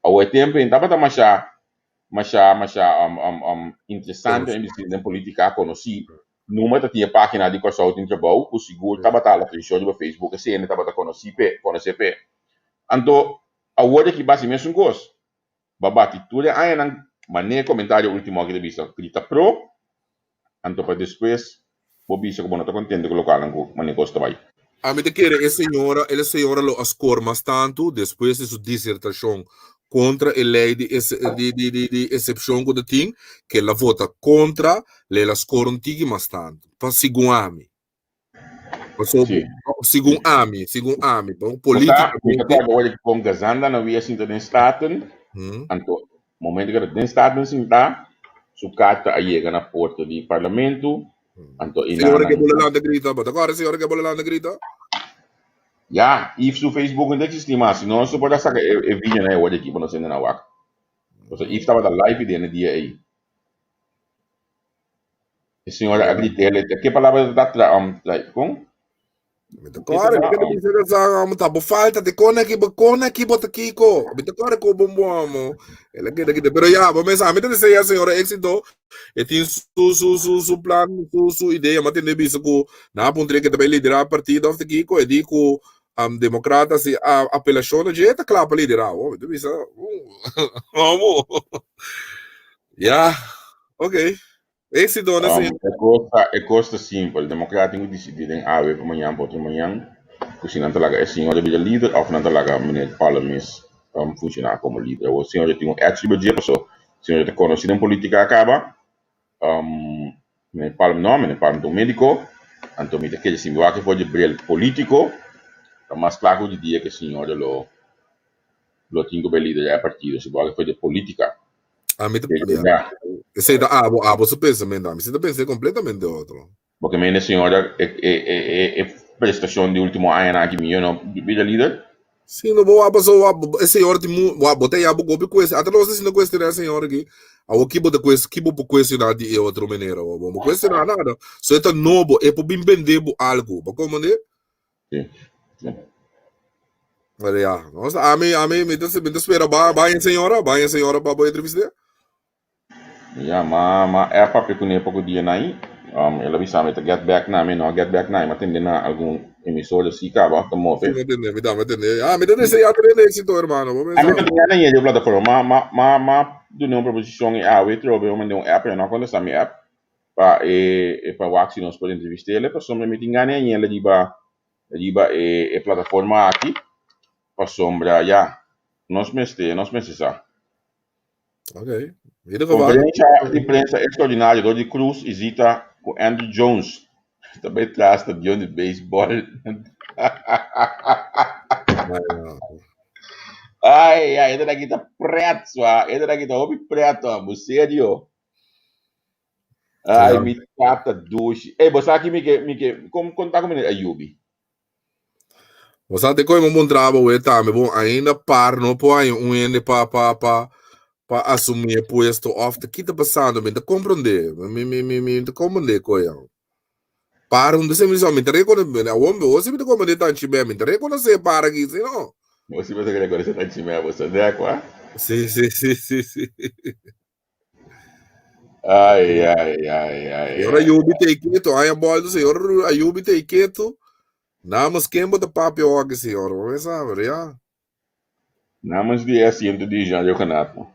Awor e tempu ei tabata masha masha masha interesante pa invertí den polítika konosí. Numa ta tin e página di Kòrsou Tin Trabou ku sigur tabata hala atenshon riba Facebook. Esei hende tabata konosí p'e, konosé p'e. Anto awor aki basi mesun kos. Bo a bati tur e añanan manera e komentario último aki ta bisa grita pro, anto pa despues bo bisa ku bo no ta kontento ku lokalnan ku manera kos ta bai. Ami ta kere e señora, e señora lo a skor mas tantu despues di su disertashon kontra e lei di di di di di esepshon ku ta tin, ke el a vota kontra, lo el a skor un tiki mas tantu, pa segun ami. Paso, Sí. segun ami, segun ami, pa un Bo sa, mi ta políticamente, kòrda ora ku kon Gazanda no wia sinta den Staten, anto momento ku e ta den Staten sintá, su karta a yega na porta di parlamento, anto i Señora nan ke bola lanta grita, bo ta kòrda señora ke bola lanta grita? Ya, i su Facebook no ta eksistí mas, si no nos por a saka e e videonan e ora aki pa nos hende nan wak. Pasobra Yves tabata live den e dia ei. E señora a grit'é, ke palabra ta tra um tra kon? Mi ta kore, mi ta bisa ka sa amo ta bo falta te kona ki bo kona ki bo ta kiko. Mi ta kore ko bom bom amo. El a keda kita pero ya, bo mesa mi ta desea señora éxito. E tin su su su su plan, su su idea, ma tende bisa ku na puntre ke ta bai liderar partido of te kiko, e di ku um, democrata si a apelacion na dje ta kla pa liderar. Oh, mi ta bisa, amo. Ya, okay. Éxito na señor. E kos ta, e kos ta simpel. Democraat tin ku disidí den awe pa mañan pa otro mañan ku si nan ta laga e señor bira lider òf nan ta laga meneer Paula mes funshoná komo lider. Awor señor tin un èks riba dje paso señor ta konosí den polítika a kaba. Um, meneer Palm no, meneer Palm ta un médiko, anto mi ta kere si mi wak for di bril polítiko, ta mas kla ku di dia ku e señora lo lo tin ku bai liderá e partido, si bo wak for di polítika. Ami ta, ya, esei ta abo, abo su pensamentu, ami si ta pensa kompletamente otro. Bo ke mende señora e e e e e prestashon di último añanan aki mi yo no bira lider? Sí, no bo wak paso wak e señor tin mu wak bo ta ya bo gopi kues ata nos ta sinta kuestioná e señor aki awor ki bo ta kues ki bo por kuestioná di e otro manera awor bo no kuestioná nada so e ta nobo e por bin bende bo algu bo komprende? Sí, sí. Pero ya nos ami ami mi ta mi ta spera ba ba e señora ba e señora pa bo entrevist'é. Ya, ma ma app papia kuné poko dia nai. El a bisa mi ta get back na mi, no a get back na mi, m'a tende na algun emisora si kaba ta Sí, move. m'a tende, mi tambe tende. Ah, mi ta desea trende éxito, hermano. Bo A mi pensa. ta tin gana yega e plataforma, ma ma ma ma duna un proposishon e awe trobe mi manda un app, pero no a kontestá mi app pa e e pa wak si nos por entrevist'el, pasobra mi tin gana yega riba riba e e plataforma aki, pasobra ya, nos mester nos mester sa. Ok. In ieder geval. Conferencia di prensa extraordinario door di Cruz y Zita cu Andruw Jones ta bay tras stadion di baseball. Ay, ay, esta aki ta pret, swa. Esta aki ta hopi pret, hombre. Serio. Ay, Ja. mi tata dushi. Ey, bo sa ki mi ke, mi ke, kon, kon ta ku meneer Ayubi? Bo sa te koe mo bon traba we tambe bon ainda par no por haña un hende pa pa pa pa asumí e puesto of ta kita pasando mi ta comprende mi mi mi mi ta comprende koe ya par un dese mi mi ta reconoce awor bo si mi ta comprende tan chimé mi ta reconoce par aki si no. Bo si bo ta reconoce tan chimé bo sa de akua. Si si si si si. Ai, ai, ai, ai. Señor Ayubi te quieto, ai boldo, señor Ayubi te quieto. Namens ken bo ta papia hoki, señor? Bo me sabe, ya. Namens di e asiento di Jean Roggenat, no.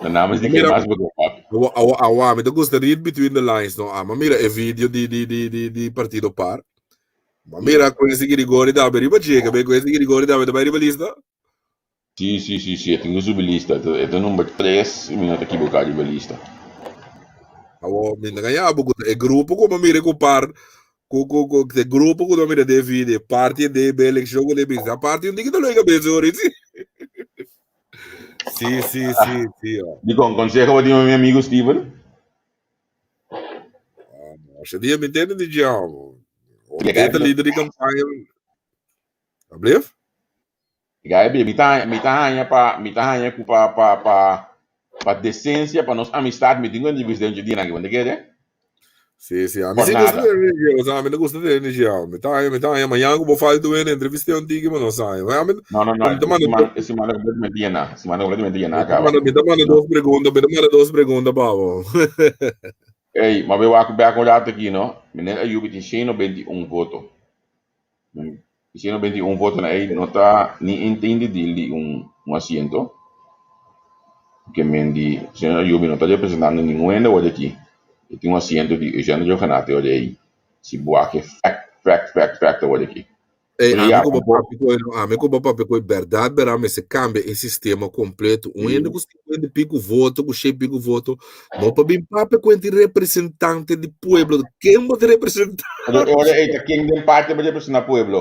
Na namens di ken Mira, mas bo ta papia? awa, awa, awa, mi ta gusta read between the lines, no. Ama mira e video di di di di di Partido Par. Ma mira Quincy Grigori dabe riba chega, be Quincy Grigori dabe ta bai riba lista. Sí, sí, sí, sí, e tin ku subi lista. E ta number tres, si mi no ta ekiboká riba lista. Awor, mi ta gaña bo ku e grupo ku mi mira ku par ku ku ku e grupo ku mi mira den video, parti den be elekshon ku den bisa, parti un diki ta loe kabes ori si. Sí, sí, sí, sí. Dikon, konseho bo tin pa mi amigu Steven? Ah, no, ese dia mi tende di dje, amo. E ta lider di kampaña. Ablief? Gaby, mi ta mi ta haña pa mi ta haña ku pa pa pa pa desensia, pa nos amistad, mi tin ku entrevista un dje dianan aki, bo no ta kere? Sí, sí, a mi Por sí gusta nada. tener energia, o sea, a mi no gusta tener energia. Mi ta haña, mi ta haña, mañana ku bo falta un entrevista un tiki, ma no sa. Mi, No, no, no, mi ta e manda siman e siman ta kompletamente yená, e siman ta kompletamente yená mi ta kaba. manda, mi ta manda No. dos pregunta, mi ta manda dos pregunta pa bo. Ey, ma bo wak bek un rato aki, no? Meneer Ayubi tin 191 voto. 121 votonan ei no ta ni intende deal di un un asiento ke men di señor Ayubi no ta representando ningun hende awor aki e tin un asiento di Eugene Rhuggenaath awor ei si bo wak e fact fact fact fact awor aki. Ey, Pero ami ya ku bo tampoco papia ku no, ami ku bo papia ku berdad bera mester kambia e sistema kompleto. Un hende ku 50 i piku voto, ku shen piku voto, no por bin papia ku hende representante di pueblo. Ken bo ta representá? Pero e ora ei ta ken den parti bo representá pueblo?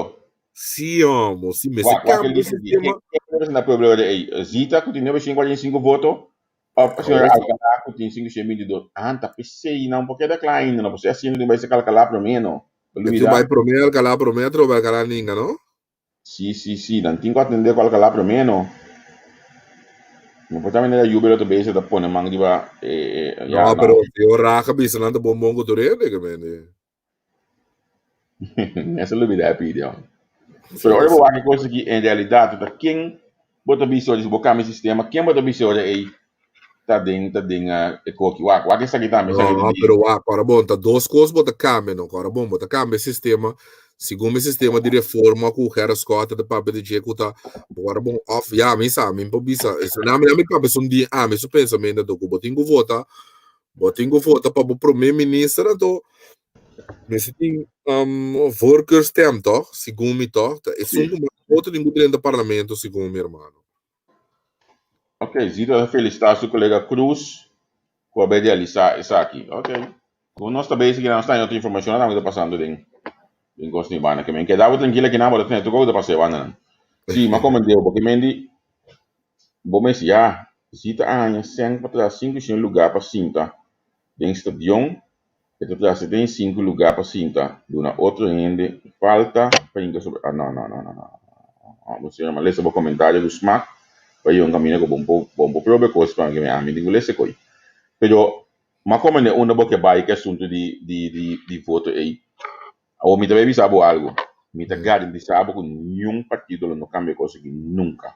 Sí, homo, sí, mester Wak, wak e kambia e lista aki. sistema. Ken, ken bo representá pueblo e ora ei? Zita ku tin 945 voto òf señora Awor, Alcalá ku tin 522? Ah, ta p'esei nan por keda kla ainda, no por ser asiento tin bai ser kalkalá promé, no. Bo e tin lubidá. bai promé Alcalá, promé atrobe Alcalá ninga, no? Sí, sí, sí, nan tin ku atendé ku Alcalá promé, no. No por ta manera Jubel lo ta bezig ta pone man riba e, e, ya, No, no. pero señor Raja bisa nan ta bon bon ku tur hende, ke mende. Mester lubidá e pidi, hombre. Pero Sí, ora bo sí. wak e kos aki, en realidat, ta ken bo ta bisa ora si bo kambia e sistema, ken bo ta bisa ora ei ta den ta den e koki? Wak, wak esaki tambe, esaki ta No, di. pero wak, ora bon, ta dos kos bo ta kambia, no? Ora bon, bo ta kambia e sistema, segun e sistema di reforma ku Gerrit Schotte ta papia di dje ku ta, ora bon, òf ya, mi sa, mi por bisa, esei mi mi papia esun di ami su pensamentu anto ku bo tin ku vota, bo tin ku vota pa bo prome minister, anto mester tin voorkeurstem tòg, segun mi tòg, ta esun Sí. ku mas voto tin ku drenta parlamento segun mi hermano. Ok, Zito ta felicita su colega Cruz. Ku a bay realisa esaki. Ok. Ku nos ta bezig nos ta haña otro informashon tambe ta pasando den den kos di banda. Ke men keda bo trankil akinan bo ta tene tur kos ku ta pasa e bandanan. Si, m'a komprende bo ke men di bo mes ya si ta haña sèn pa traha 500 lugá pa sinta den stadion e ta traha 75 lugá pa sinta duna otro hende falta pa hinka sobre ah no no no no no no señor m'a lesa bo komentario ku smak pa yon kaminda ku bo bo por probe kos pa mi ami tin ku lesa koy pero m'a komprende unda bo ke bai ku e asuntu di di di di voto ei awor mi ta bai bisa bo algu mi ta garantisa bo ku niun partido lo no kambia e kos aki nunka.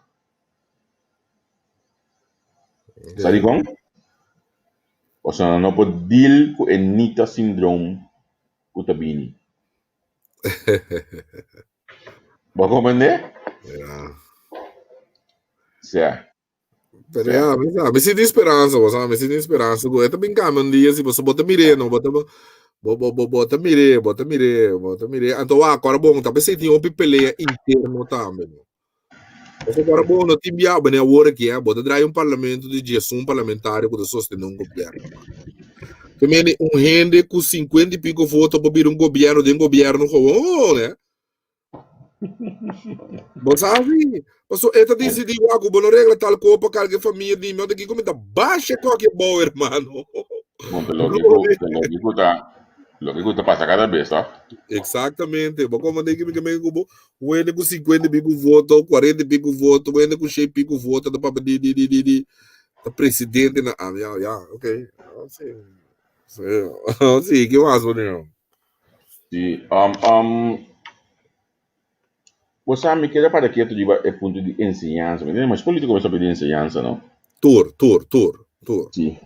Sa dikon? Pasobra nan no por deal ku e Nita syndroom ku ta bini. Bo a komprendé? Ja. Sea. Pero ya, mi sa, mi sinti speransa, bo sa, mi sinti speransa ku e ta bin kambia un dia si pasobra bo ta mir'é no, bo ta bo bo bo bo ta mir'é, bo ta mir'é, bo ta mir'é. Anto wak, ora bon, ta p'esei tin hopi pelea interno tambe no. Pasobra ora bo no tin bia, bo ne awor aki, eh, bo ta draai un parlamento di 11 parlamentario ku ta sostené un gobièrnu. Te mende un hende ku 50 i piko voto por bira un gobièrnu den gobièrnu gewoon, eh. Bo sabi, pasobra e ta disidí wak ku bo no regla tal ko pa karga e famia di mi, ota kiko mi ta basha koke bou, hermano. Bon, te loke ku, te loke ku ta, loke ku ta pasa kada bes, toh? Exactamente. Bo komandé ki mi ke meke ku bo, Wende ku 50 y pico voto, 40 y pico voto, wende ku 100 y pico voto, ta papia di, di, di, di, di, ta presidente na, ah, ya, ya, ok. Ah, sí. Sí, sí, ¿qué más, bonito? Sí, bo sa, mi keda para ketu riba e punto di enseñansa, mi tende mas político mester papia di enseñansa, no? Tur, tur, tur, tur. Sí,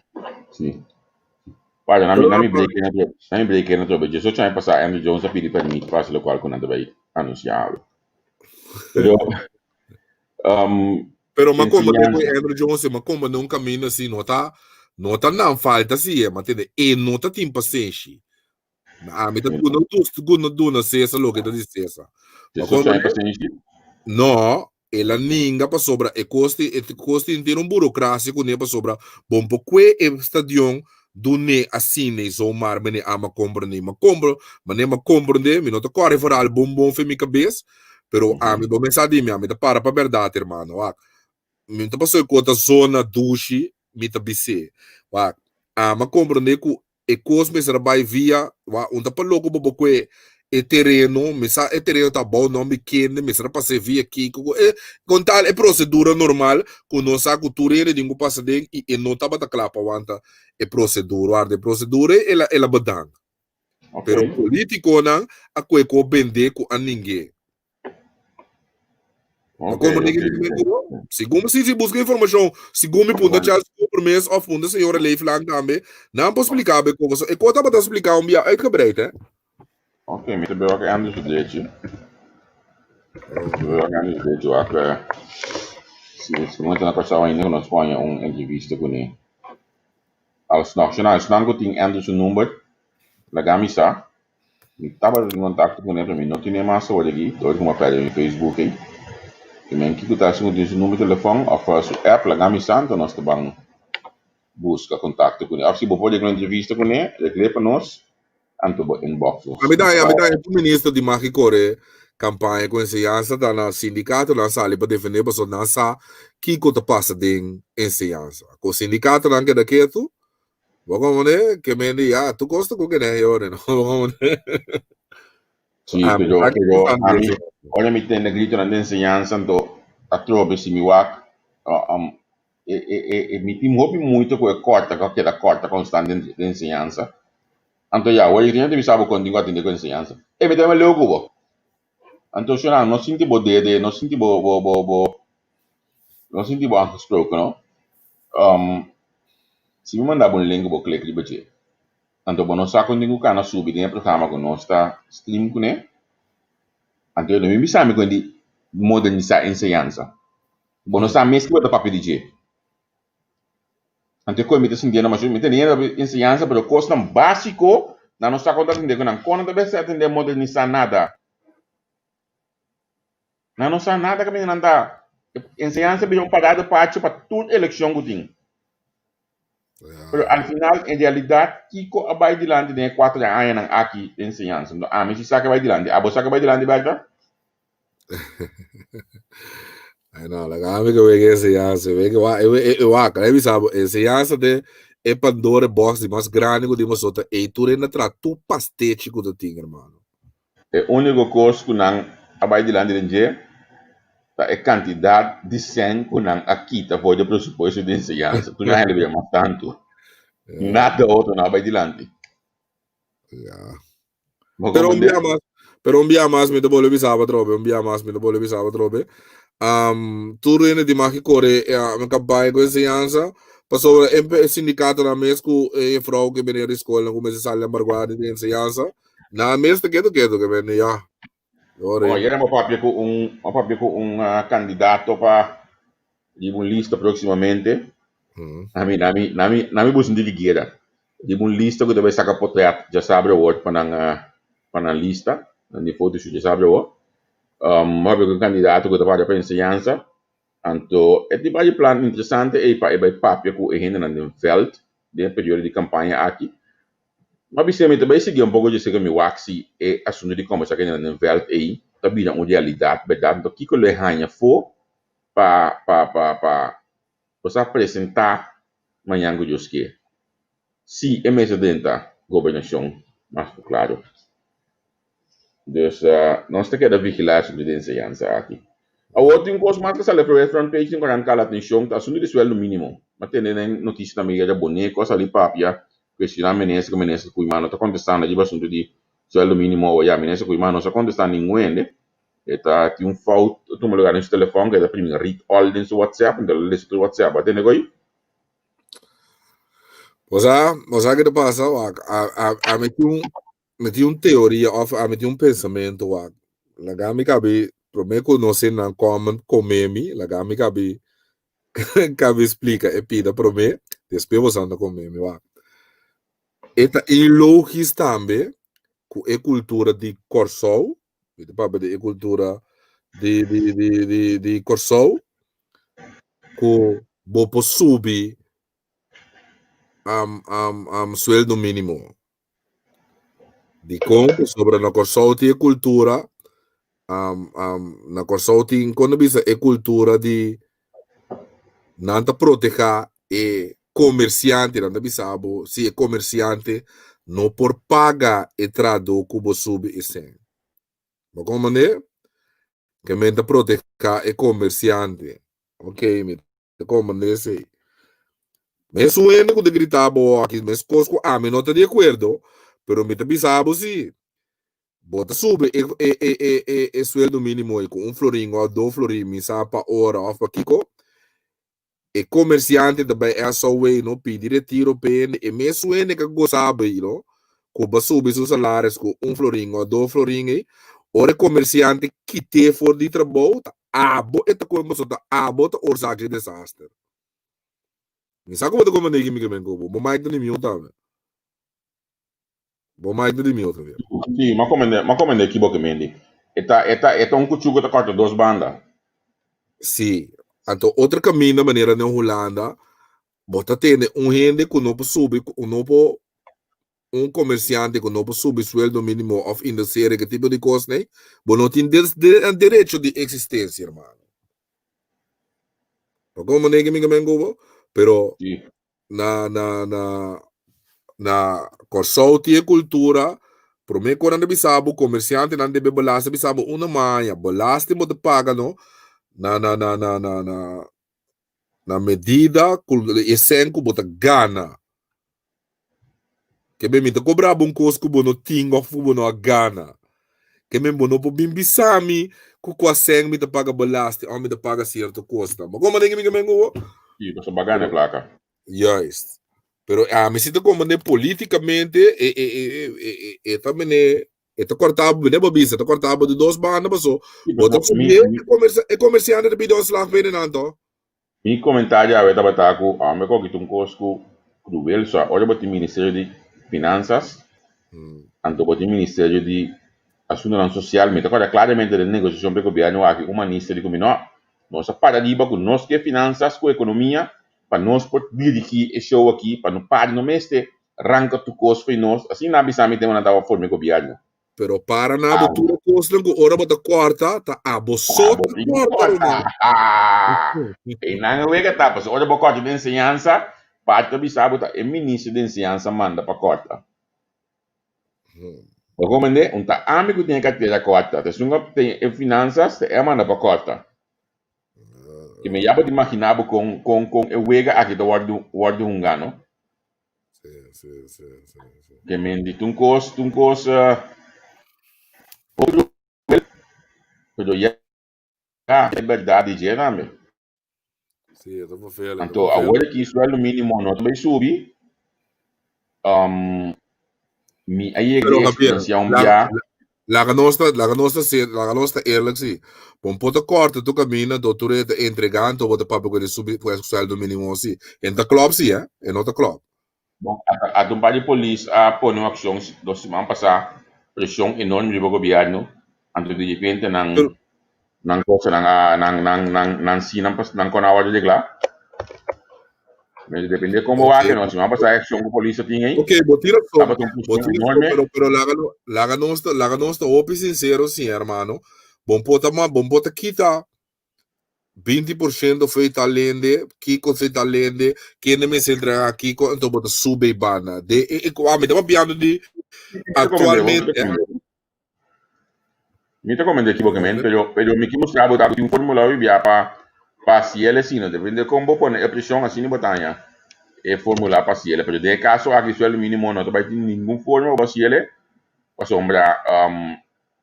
sí. Para, na mi, na mi break na trobe, na mi break na trobe. 18 aña pasá, Andrew Jones a pidi permit pa hasi lokual ku nan ta bai anunsiá awe. Pero, Pero ma komba te ku Andrew Jones, ma komba un camino así, no ta, no ta nan falta así, ma tende, e no ta tin pasenshi. Ami ta duna dus duna duna Cesar loke ta di Cesar. Ma 18 aña pasenshi? No, El a ninga pasobra e kos tin e kos tin tin un burokrasia kuné pasobra bon por kue e stadion dun'é asina i zomaar mene ama komprendé. Mi a kompro manera mi a komprendé mi no ta kòrda e verhaal bon bon fen mi kabes pero ami bo mester sa di mi ami ta para pa bèrdat hermano wak mi no ta pasobra e kos ta zona dushi mi ta bis'é wak ami a komprendé ku E kos mester a bai via wa un ta pa loko bo bo kue e tereno mi sa e tereno ta abou nomber di kende mester a pas'é via kiko ku e kon tal e prosedura normal ku nos sa ku tur hende tin ku pasa den i e no tabata kla pa wanta e prosedura warda e prosedura ei el a el a bedank pero politikonan a kue ku bendé ku a ning'é. Ok, Como ok. Segun si si busca informacion, segun mi punta Charles Cooper mes of punta señora Leeflang tambe, nan por explica be como so. E kota bata explica un bia uitgebreid, hè? Ok, mi ta beba ke Andrew su drechi. Mi ta beba ke Andrew su drechi wak si si no ta na Kòrsou ainda ku nos por haña un entrevista kuné. Alsnog, shona, esnan ku tin Andrew su number, laga mi sa. Mi tabata den kontakto ku ne pero mi no tene mas awor aki dor ku mi a pèrdè mi Facebook ei. I men kiko ta si ku tin su number di telefòn òf su app laga mi sa anto nos ta ban buska kontakto ku ne. Òf si bo por regla un entrevista ku ne regl'é pa nos anto bo inbox nos. Ami ta ami ta un minister di mag kore kampaña ku enseñansa ta na sindikatonan sali pa defendé pasobra nan sa kiko ta pasa den enseñansa. Ku sindikatonan keda ketu Bo komprende? Ke men di, ya, tu kosta ku kene yore, no? Bo komprende? Sí, Ah, mi pero, sa pero ki ami, eso. ora mi tende gritonan di enseñansa, anto atrobe si mi wak, um, e, e, e, e, mi tin hopi moeite ku e kòrta ku a keda kòrta konstant den, den enseñansa. Anto ya, wor i tin bisa bo kon tin ku atende ku enseñansa. E mi ta bai leu ku bo. Anto shonnan, no sinti bo dede, no sinti bo, bo, bo, bo, no sinti bo aangesproken, no. Um, si mi manda bo un link bo klik riba dje. Anto bo no sa kon tin ku kana subi den e programa ku nos ta stream kuné. Anto no mi bisa mi kon di modernisá enseñansa. Bo no sa mes ki bo ta papia di dje. Anto e koe mi ta sintiendo masha, mi ta teniendo enseñansa pero kosnan básiko nan no sa kon ta atendé ku nan. Kon nan ta mester atendé modernisá nada? Nan no sa nada kaminda nan ta. Enseñansa bira un parada pacho pa tur elekshon ku tin. Pero al final, en realidat, kiko a bai dilanti den e kuater añanan aki den enseñansa? Enton, ami si sa ke bai dilanti. Abo sa ke bai dilanti, Berta? Ay, no, laga ami ke wega enseñansa. Wega wa, e, e, e wak, e bisa bo, enseñansa de e Pandora box di mas grandi ku di masota, e tur hende tra tur pastechi ku ta tin, hermano. E úniko kos ku nan a bai dilanti den dje ta e kantidat di sèn ku nan a kita for di e presupuesto di enseñansa. Tur nan hende bira mas tantu. Nada otro no a bai dilanti. Ya. Pero un bia mas, pero un bia mas mi ta bolbe bisa bo atrobe, un bia mas mi ta bolbe bisa bo atrobe. Um, tur hende di mag kore eh, kampaña ku enseñansa, pasobra e sindikatonan mes ku e juffrouw ku meneer di skolnan ku mester sali embarguá di enseñansa, Nan mes ta ketu ketu ke bende ya. Ore. Bon, ayer a papia ku un a papia ku un kandidato pa riba un lista próksimamente. Ami nami nami nami buska un tiki guera. Riba un lista ku ta bai saka potret djasabra awor pa nan pa nan lista, nan di fotoshoot djasabra awor. A papia ku un kandidato ku ta papia pa enseñansa. Anto e tin bai plan interesante ei pa e bai papia ku e hendenan den vèlt den e periodo di kampaña aki. M'a bis'é mi ta bai sigui un poko djese ku mi wak si e asuntu di kòmbersá ku hende den vèlt ei ta bira un realidat bèrdat. Anto kiko lo e haña afó pa pa pa pa bo sa presentá mañan ku Dios ke si e mester drenta gobernashon mas ku klaro. Dus nos ta keda vigilá asuntu di enseñansa aki. Awor tin un kos mas ku sali aprobe front page den korant kala atenshon ta asuntu di sueldo mínimo. Mi a tende den notisia tambe yaya Boneco a sali papia kuestioná minister ku minister Koeiman no ta kontestando riba asuntu di sueldo mínimo awor. Ya minister Koeiman no sa kontestá ningun hende. E ta tin un fout a tuma lugar den su telefòn ku e ta primi read all den su whatsapp enton el a lesa tur whatsapp. Bo a tende ko'i? Bo sa, bo sa ke ta pasa? Wak, a a ami tin un Mi tin un teoria of ami tin un pensamentu wak. Laga mi kabi prome ku nos hendenan comment kome mi, laga mi kabi kabi splika e pida prome, despues boso anda kome mi wak. E ta ilogis tambe ku e kultura di Kòrsou, mi ta papia di e kultura di di di di di Kòrsou, ku bo por subi sueldo mínimo. Dikon? Pasobra na Kòrsou tin e kultura, na Kòrsou tin, kon ta bisa, e kultura di nan ta protehá e komersiante, nan ta bisa bo si e komersiante no por paga e trahadó ku bo subi e sèn. Bo komprendé? Ke men ta protehá e komersiante. Oké, mi Ta comprende esey. Mesun hende cu ta grita bo aki, mescos cu ami no ta di acuerdo, pero mi ta bisa bo si, bo ta sube e, e, e, e, e, e sueldo minimo ey cu un florin of dos florin, mi sa pa ora of pa kico, e comerciante ta bay SOW no pidi retiro p'e hende, e mesun hende ka goza bo ey no, cu bo a subi su salaris cu un florin of dos florin ey, ora e comerciante kite for di trabou, ta Abo e ta koe boso ta abo ta oorzaak e desaster. Mi sa ku bo ta komprende ki mi ke men ku bo. Bo mic ta di mute tambe. Bo mic ta di mute tambe. Sí, m'a komprende, m'a komprende ki bo ke men di. E ta, e ta, e ta un kuchu ku ta kòrta dos banda. Sí. Anto otro kaminda manera den Hulanda, bo ta tende un hende ku no por subi, ku no por un komersiante ku no por subi sueldo mínimo òf indosere ke tipo di kos nei, bo no tin derecho di eksistensia, hermano. Bo komo manera ke mi ke men ku bo? Pero na na na na Kòrsou tin e kultura, promé ku nan ta bisa bo komersiantenan debe belasting, bisa bo una maña, belasting bo ta paga no na na na na na na na medida ku e sèn ku bo ta gana. Ke men mi ta kobra bo un kos ku bo no tin òf ku bo no a gana. Ke men bo no por bin bisa mi ku kua sèn mi ta paga belasting òf mi ta paga sierto kosnan. Bo komprende ke mi ke men ku bo? Sí, pasobra bo a gana e plaka. Juist. Pero ami si ta komprende politikamente e e e e e e ta mene e ta kòrta bo, mene bo bisa, e ta kòrta bo di dos banda paso bo ta subié e komersiante ta pidi ontslag pa hende nan to. Mi komentario awe tabata ku ome ku kita un kos ku kruel so ora bo tin ministerio di finansas anto bo tin ministerio di asuntonan sosial mi ta kòrda klaramente den negosiashon pa e gobièrnu aki un minister di ku mi no nos a para riba ku nos ke finansas ku ekonomia. pa nos por dirigí e show aki, pa no para, no mester ranka tur kos fo'i nos, asina nan a bisa mi tempu nan tabata forma e gobièrnu. Pero para na bo tur e kosnan ku ora bo ta kòrta, ta abo so ta kòrta, ruman. Einan e wega ta, pasobra ora bo kòrta den enseñansa, parti ta bisa bo ta e minister di enseñansa manda pa kòrta. Bo komprendé? Un ta ami ku tin e kartera kòrta, ta esun ku tin e finansas, ta e a manda pa kòrta. Ke mi ya bo ta imaginá bo kon kon kon e wega aki ta wòrdu wòrdu hungá, no? Sí, sí, sí, sí, sí. Ke men di tun kos, tun kos uh, pero ya e berdad di dje tambe. Sí, e ta vervelend, e ta Anto vervelend. awor aki sueldo minimo no ta bay subi. Um, mi a yega Pero di Javier, experiencia un laga, bia. laga nos ta, laga nos ta ser, laga nos ta eerlijk sí. Bon por ta korta tu camina, do tur e ta entrega, anto bo ta papia ku e subi ku e sueldo minimo sí. En ta klop sí, eh? E no ta klop. Bon, ata, ata un par di polis a pone un accion dos siman pasá, presion enorme riba gobierno, anto di repente nan Pero, nan kosanan a nan nan nan nan si nan pas nan kon a wòrdu reglá. Mester depende kon bo ok, wak, no siman pasá e akshon ku polis a tin ei ok, bo tin razon, tabata un bo presion tin razon, enorme. pero pero laga no, laga nos ta, laga nos ta hopi sincero sí, hermano. Bon por ta ma, bon por ta kita 20% fo'i tal hende, kiko fo'i tal hende, kende mester entrega kiko, anto bo ta sube e banda. De e, e, ami ta papiando di Mi ta komprendé bo, mi ta actualmente, eh. komprendé. Mi ta komprendé ekibokamente, pero pero mi ke mustra bo ta ku tin un formula hopi bia pa pa hasiel asina. Depende kon bo pone e preshon asina bo ta haña e formula pa hasiel. Pero den e kaso aki sueldo minimo no ta bai tin ningun forma pa hasiel pasobra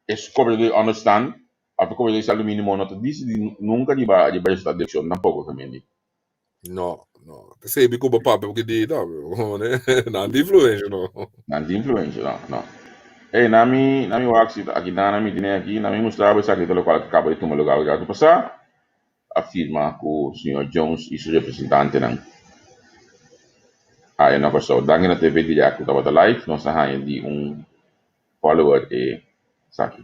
e kobradó di onderstand òf e kobradó di sueldo minimo no ta disidí nunka riba riba resultado di elekshon tampoko, Gemeente. No, no. P'esei mi ku bo papia porque di no, nan tin influencia no. Nan tin influencia, no, no. Ey, na mi, na mi wak si aki nan a mi tene aki, na mi mustra bo esaki ta lokual ku kaba di tuma lugar rato pasá, a firma ku señor Jones i su representantenan aya na Kòrsou. Danki na TV Direct ku tabata live, nos a haña di un follower e esaki.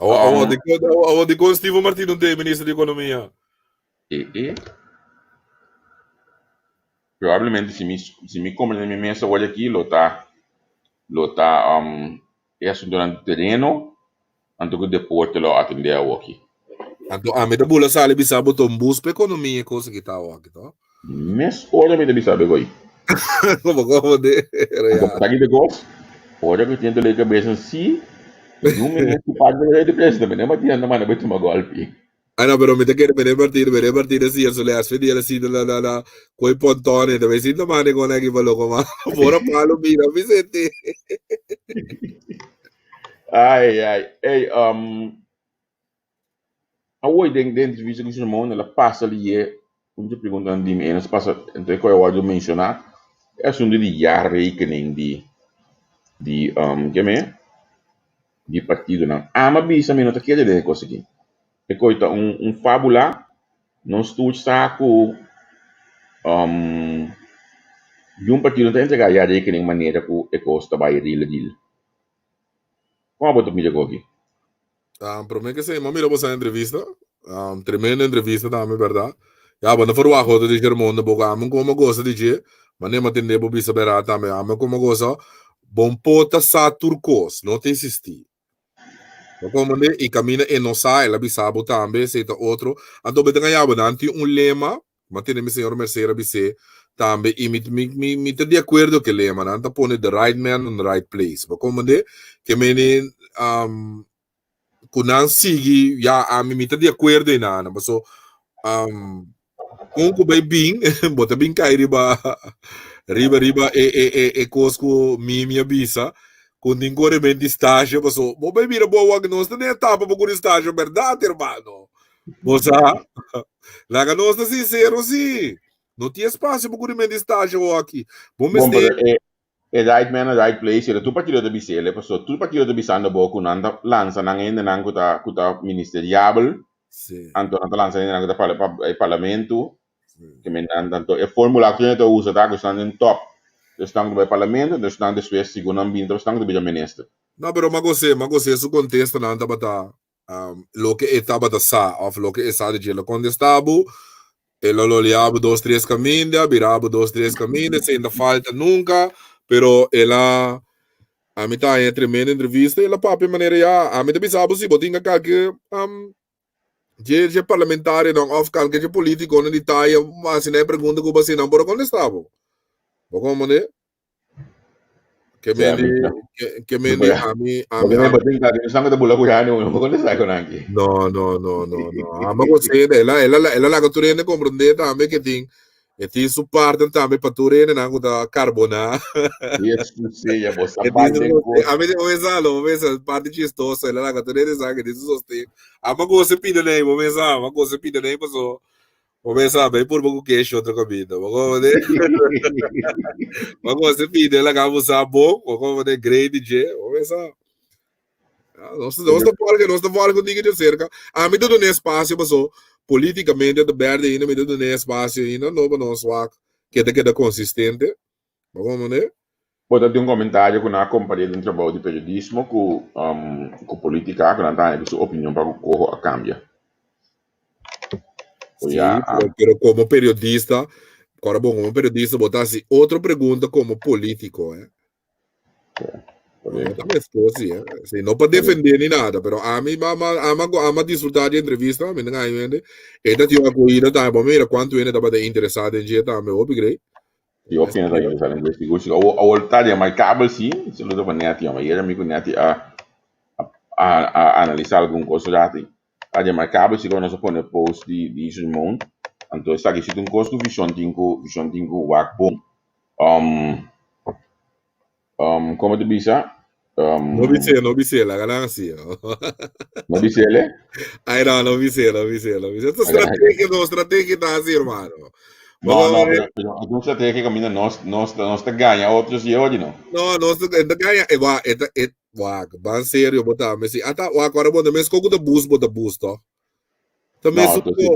Awo, awo, dikon, awo, dikon Steven Martino ta e minister di ekonomia? E e Probablemente si mi si mi comprende mi mes awor aki lo ta lo ta um, e asuntonan di tereno anto ku deporte lo atende awoki. Anto ami ta bula sali bisa bo ta un bus pa ekonomia e kos aki ta awoki to. Mes ora mi ta bisa bo ei. Como como de Anto ya. sa ki ta kos? Ora ku tin dolor di kabes si, yu minister parte di presidente, mi no tin anda manda bai tuma golpi. Ah no, pero mi ta kere meneer Martino, meneer Martino si su les fe dia si na na na koi pontone, ta si ta mane con aki pa loko ma. Bora palo mira Vicente. Ai ai, ey um awor den den entrevista ku Simon el a pasa liye un dje preguntanan di mi e nos pasa entre koe a wòrdu menshoná e asuntu di jaarrekening di di um keme di partidonan. Ama bisa mi no ta kere den e kos aki. E koi ta un un fábula, nos tur sa ku um yun partido no ta entregá jaarrekening manera ku e kos ta bai ril ril. Kon abo ta mira e kos aki? Um, promé ke esei, mi a mira boso entrevista. Um, tremendo entrevista tambe, berdad. Ya, bo no verwacht otro di Germón tampoco. Ami como goza di dje, ma ne tende bo bisa berdad tambe. Ami como goza, bon pota sa tur kos, no ta existi. Bo comprende? I camina e no sa, el a bisa bo tambe, esei ta otro. Anto bo ta gaña bo, nan tin un lema, ma tende mi señor Mercer a bis'é tambe, i mi, mi, mi, mi ta di acuerdo ku e lema, nan ta pone the right man on the right place. Bo comprende? Ke meni, um, ku nan sigui, ya, ami mi ta di acuerdo einan, paso, um, kon ku bai bin, bo ta bin kai riba, riba, riba e, e, e, e kos ku Mimi a bisa, ku tin kore men di stage, paso, bo bai mira bo wak, nos ta den etapa pa kuri stage, berdad, hermano? Bo sa? Laga nos ta sincero, sí. No tin espacio pa kuri men di stage aki. Bo Bon, mester pero e, e right man and right place, era tur partido ta bis'el, paso tur partido ta bisando bo ku nan ta lansa nan hendenan ku ta ku ta ministeriabel, Sí, anto nan ta lansa hendenan ku ta pa pa e parlamento, sí. ke men nan tanto e formula ku ta usa ta ku esnan den top, esnan ku ta bai parlamento, anto esnan despues segun nan bini ta esnan ku ta bira minister. No, pero m'a gos'é, m'a gos'é su contestanan tabata um, loke e tabata sa of loke e sa di dje. Lo contestá bo. El a lolia bo dos tres caminda, bira bo dos tres caminda, sin ta falta nunca, pero el a ami ta haña tremendo entrevista y el a papia manera ya, ami ta bisa bo si bo tin kalke um, dje dje parlamentarionan of kalke dje politiconan di taya hasi nan e pregunta ku bo hasi nan por a kontesta bo. Bo komprende? Ke men di, ke, ke men di ami, ami, ami. Batin ka bula ku yani, no kontesta ku nanki. No, no, no, no, no. Ama ko sede, ela, ela, ela laga tur hende komprende tambe ke tin, e tin su parte tambe pa tur hende nan ku ta karboná. Yes, sí, ya bo sa parte ko. Ami di mesa lo, mesa parte chistoso, ela laga tur hende sa ke tin su sosten. Ama ko se pide nei, bo mesa, ama ko se pide nei paso. Bo pensa, bai purba ku kesh otro kaminda. Bo komo de? Bo komo se pide la ka busa bon, bo komo de grey di dje. Bo pensa, ah, nos nos ta forte, nos ta forte ku diki de cerca. A mi ta duna espacio paso politicamente ta berde ainda, mi ta duna espacio ainda, no pa nos wak keda keda consistente. Bo komo de? Bo ta tin un komentario ku nan a kompar'é den trabou di periodismo ku ku politika ku nan ta haña ku su opinion pa ku koho a kambia. Sí, pero, pero komo periodista, kòrda bon, komo periodista bo ta hasi otro pregunta komo politiko, eh. No ta meskos sí, eh. Sí, no pa defendé ni nada, pero ami ma ma ama ama disfrutá di entrevista, mi ta haña hende. E ta tin un akohida tambe, bo mira kuantu hende tabata interesá den dje tambe, hopi grei. Si hopi hende ta interesá den dje, sigur sigur. Awor awor ta remarkabel sí, saludo pa Netty, ayera mi ku Netty a a a analisá algun kos rati. Ta remarkabel si nos a pone post di di Simon, anto esaki si ta un kos ku Vishon tin ku Vishon tin ku wak bon. Um um komo ta bisa? Um No bis'é, no bis'é, laga nan hasi. No bis'é? Ay no, no bis'é, no bis'é, no bis'é. Ta strategia, no, strategia ta hasi, hermano. No, no, pero, pero algun strategia kaminda nos, nos, nos ta gaña otro si oye, no? No, nos ta, ta gaña, e wa, e ta, e, Wak, ban serio bo ta mesi. Ata, wak, ora bo ta mes koku ta bus bo ta bus to. Ta mes No, to si.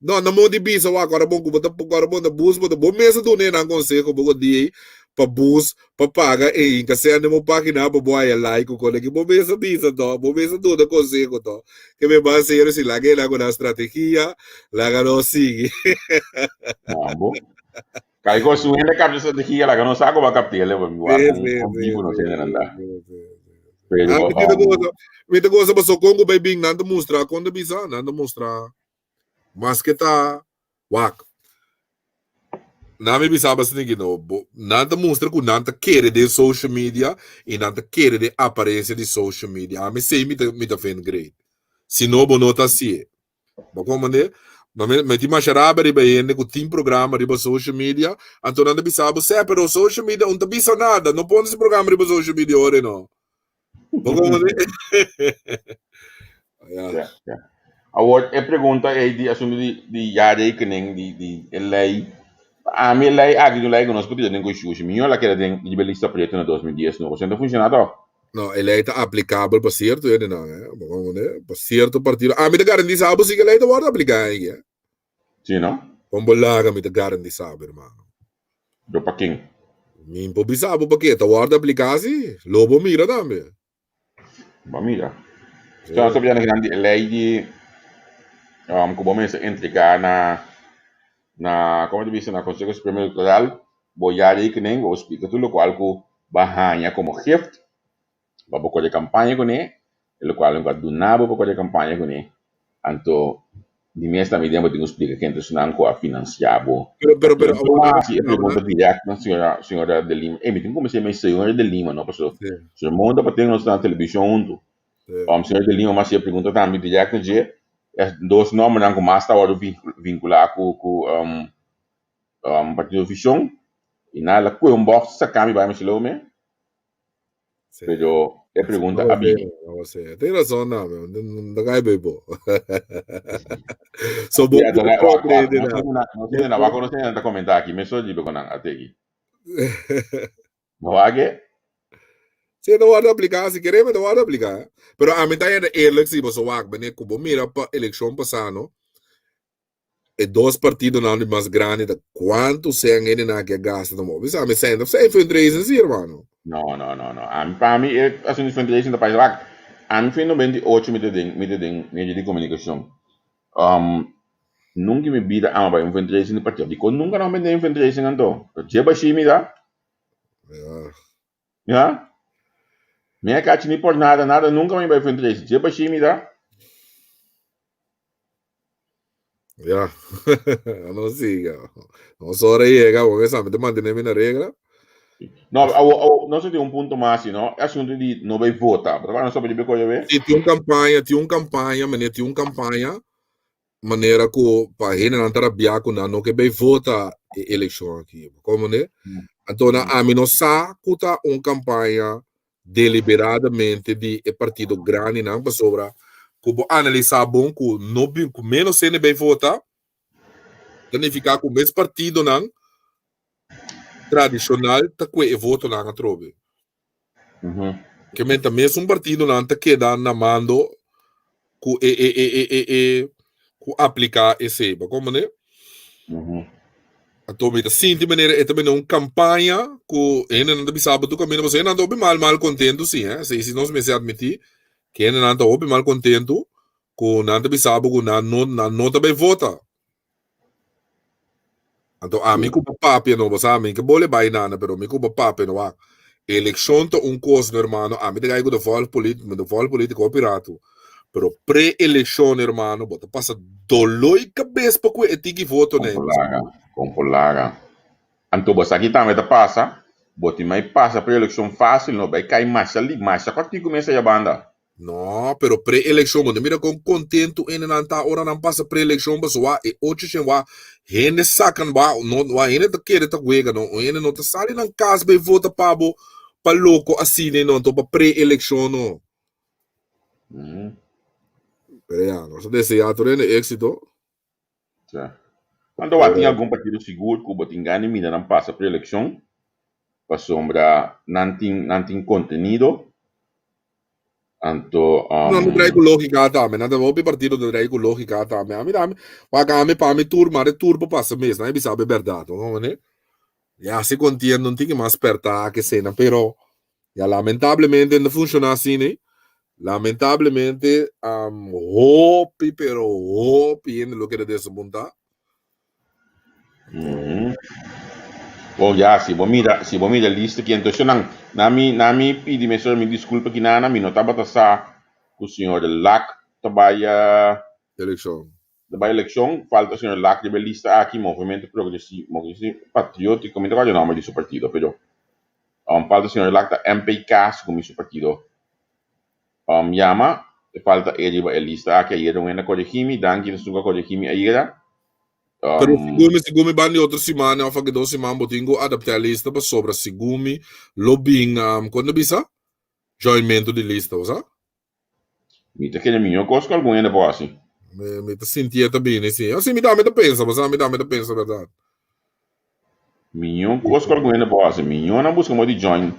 No, na mo di bisa wak, ora bon ku bo ta ora bo ta bus bo ta bo mes a duna nan konseho bo ko di pa bus pa paga e inka sende mo pagina pa bo haya like ku kone ki bo mes a bisa to, bo mes a duna konseho to. Ke me ban serio si laga e nan ku nan strategia, laga nos sigui. Mambo. Kai ko su hende kapta strategia laga nos sa ku ba kaptele pa mi wak Sí, un sí, un sí, bibu no sí, sende nan sí, ta. sí, sí, sí. Pero Ah, mi ta goza, mi ta goza paso kon ku bai bin nan ta mustra, kon ta bisa, nan ta mustra maske ta wak. Nan mi bisa basta niki no, bo, nan ta mustra ku nan ta kere den social media i nan ta kere den aparensia di social media. Ami sei mi ta mi ta vind great. Si no bo no ta hasié. Bo comprende? Ma mi, mi tin masha rabia riba hende ku tin programa riba social media, anto nan ta bisa bo, sè, pero social media un ta bisa nada, no pone ese programa riba social media ora no. Bo comprende? Ja. Ja, ja. Awor, e pregunta ei di asuntu di, di jaarrekening, di, di e lei. Ami e lei aki ta un lei ku nos por tira den konshushi. Mihó la keda den riba e lista pretu na 2010 no, pasobra no ta funshoná tòg. No, e lei ta aplikabel pa sierto hendenan, eh. Bo comprende? Pa sierto partido. Ami ta garantisa bo si ku e lei ta wòrdu apliká aki, eh. Sí, no? Kon bo laga mi ta garantisa bo, hermano. Pero pa ken? Mi por bisa bo pa ke ta wòrdu apliká si. Lo bo mira tambe. Bo mira. Sí. So, nos ta bisa di e lei di um, ku bo mester entregá na na komo ta bisa na Konseho Supremo Elektoral bo jaarrekening, bo splika tur lokual ku bo a haña komo gift pa bo kore kampaña kuné, e lokual nan ku a duna bo pa kore kampaña kuné, anto di mes tambe den bo tin ku splika ken ta esnan ku a finansiá bo. Pero, pero, pero, Anto mi a hasi e pregunta dirèkt na señora señora De Lima, ey mi tin ku kuminsá yama e señora De Lima no, pasobra Sí. señor Monda pa tin nos na televishon huntu. Sí. Señora De Lima mi a hasi e pregunta tambe dirèkt na dje, e dos nòmbernan ku mas ta wòrdu vinkulá ku ku Partido Vision y nan la coge un box saca mi bay mi silo me. Sí. Pero e pregunta a bini. No sé, tin razón na, no ta cae bebo. So bo Ya, bo wak, wak, comprende no na. sé na, no sé na, wak no sé na ta comenta aki, me so jibe con nan ateki. Bo wak? Sí, ta wòrdu apliká, si kereme ta wòrdu apliká. Pero ami ta yenda eerlijk si boso wak, meneer, ku bo mira pa elekshon pasá no, E dos partidonan di mas grandi ta cuanto cen hendenan aki a gasta ta mobi sa mi cen ta cen fundraising si hermano. No no no no ami pa mi e asunto di fundraising ta pasa wak ami fin 98 mi ta den mi ta den medio di comunicacion um. Nunka in mi bida ama bai un fundraising di partido. Dikon nunka nan bende un fundraising anto? Dje bashí mi ta. Ja. Ja? Mi a kachi ni por nada, nada, nunka mi bai fundraising. Dje bashí mi ta. Ja. No siga. Nos ora yega, bo mesa mi ta mantené mi na regla. No, awo, awo, nos tin un punto mas, no? E asunto di no bai vota. Bo ta wak nos sobre di be koyo be? Sí, tin un campaña, meneer, tin un campaña manera ku pa hendenan ta rabiá ku nan no ke bai vota e elekshon aki. Komprende? Anto nan ami no sa ku ta un kampaña deliberadamente di e partido grandinan pasobra ku bo analisá bon ku no bin ku ménos hende bai vota ta nifiká ku mes partidonan tradishonal ta kue e votonan atrobe. Ke men ta mesun partidonan ta keda na mando ku e e e e e e ku apliká esei. Bo komprendé? Anto mi ta sinti manera e ta bini un kampaña ku hendenan ta bisa bo tur kaminda pasobra hendenan ta hopi mal mal kontentu si eh. Esei si nos mester atmití ku hendenan ta hopi mal kontentu ku nan ta bisa bo ku nan no nan no ta bai vota. Anto ami ku bo papia no, bo sa mi ke bole bai nana, pero mi ku bo papia no wak. Elekshon ta un kos no hermano, ami ta gai ku de volg polit, mi ta volg politika hopi ratu. Pero pre-elekshon hermano, bo ta pasa doloi kabes pa kue e tiki voto nei. Kon por laga, kon por laga. Anto bo sa ki tambe ta pasa, bo tin mai pasa pre-elekshon fasil no, bai kai masha li, masha kòrtiku mes aya banda. No, pero pre-eleccion, bo ta mira con contento hendenan ta ora nan pasa pre-eleccion paso wa e ocho shen wa hende sacan wa no wa hende ta kere ta wega no un hende no ta sali nan cas bay vota pa bo pa loco asina no anto pa pre-eleccion no. Pero ya, nos ta desea tur hende exito. Sa. Anto wa tin algun partido sigur ku bo tin gana di mira nan pasa pre-eleccion pasobra nan tin nan tin contenido Anto, Nan ta drai ku lógika tambe. Nan ta hopi partido ta drai ku lógika tambe. Ami tambe, wak ami pa mi tur, mare tur por pasa mes. Nan e bisa bo e bèrdat, no komprende? Ya si kontiendo un tiki mas pèrtá ke eseinan, pero ya lamentablemente no ta funshoná asina ei. Lamentablemente, hopi pero hopi hende lo keda desapuntá. Bon, ya, si bo mira, si bo mira lista ki entonces nan, na mi, na mi pidi mesora mi disculpa ki nana, mi no tabata sa ku señor Lak ta bai, Eleccion. ta bai eleccion, falta señor Lak riba e lista aki, Movimento Progresi, Movimento Patriotico, mi ta kòrda e nomber di su partido, pero falta señor Lak ta MPK segun mi su partido. Yama, e falta e riba e lista aki ayera un hende a coregi mi, danki esun cu a coregi mi ayera. Pero segun mi, segun mi ban di otro siman of aki dos siman bo tin cu adapta e lista pasobra segun mi lo bin, con ta bisa? Joinmento di lista, bo sa? Mi ta kere miho cos cu algun hende por haci. Mi, mi ta sinti e ta bini, si. Asi mi tambe ta pensa, bo sa, mi tambe ta pensa berdad. Miño kos ku algun hende por hasi. Miño nan buska modo di join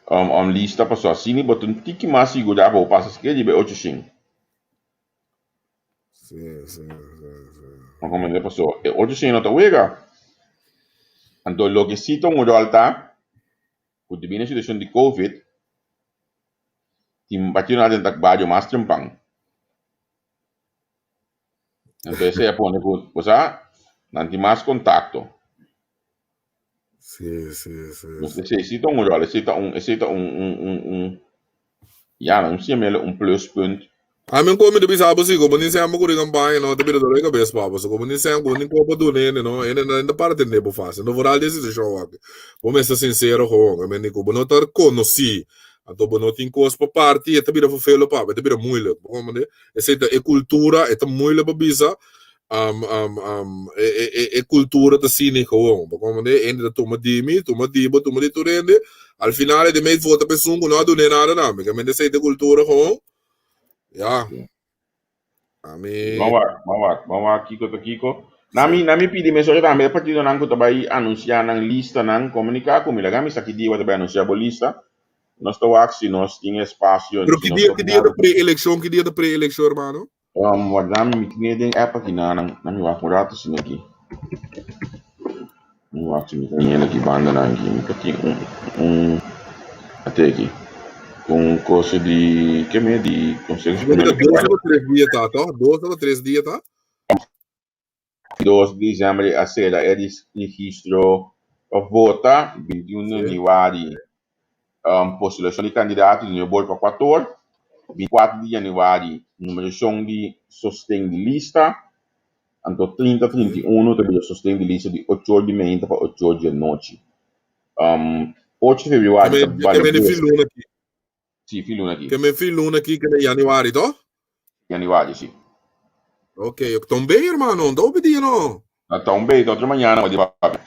un lista pasobra asina bo ta un tiki mas sigurá pa bo pasa sikiera riba e ocho shin. Sí, sí, sí, sí. Bo comprende? Pasobra e ocho shin no ta wega. Anto loke sí ta un ròl ta ku debí na e situashon di covid tin partidonan a tenta bario mas trempan. Anto esei a pone ku, bo sa, nan tin mas kontakto. Sí, sí, sí, Nos sí. esei sí ta un ròl, esei ta un, esei ta un, un, un, un, ya, un siemele un pluspunt. Ami un komi ta bisa bo si, komo ni semper ku di kampaña no ta bira dolor di kabes pa bo. So komo ni semper, komo ni kopa duna hende no, hende no ta para tende bo fásil. No foral di e situashon aki. Bo mester sinsero gewoon, I mean, ku bo no ta konosí, anto bo no tin kos pa parti, e ta bira vervelend pa bo, e ta bira moeilijk. Bo komprende? Esei ta e kultura, e ta moeilijk pa bisa, e kultura ta asina gewoon. Bo komprende? Hende ta tuma di mi, tuma di bo, tuma di tur hende, al final e di mes vota pa esun ku no a dun'é nada tambe. Ke mente esei ta e kultura gewoon. Ya. Ami. Ban wak, ban wak, ban wak kiko ta kiko. Na mi, na mi pidi mesora tambe e partidonan ku ta bai anunsiá nan listanan, komuniká ku mi. Laga mi sa ki dia bo ta bai anunsiá bo lista. Nos ta wak si nos tin espasio. Pero si ki nos dia, por ki dia nada. ta pre-elekshon? Ki dia ta pre-elekshon, hermano? Warda mi, mi tin e den app aki na nan. Na mi wak un rato asina aki. Mi wak si mi tin el aki banda nan aki. Mi ta tin un, un, ate aki. Un cosa di, ke me di Consejo Mira, Superior dos Electoral. of tres dia ta, toch? Dos of tres dia ta? 2 di diciember a cera e registro pa vota, 21 di januari postulacion di candidato di nuevo pa 4, 24 di januari numeracion di sosten di lista, anto 30, 31 ta bira sosten di lista di 8 or di meinta pa 8 or di anochi. 8 di februari ta bale. Ke men fin luna aki. Si, fin luna aki. Ke men fin luna aki ke januari to? Januari, si. Ok, ok. Ton bay, hermano. Don hopi dia no. Na ton bay, tot mañana di papi.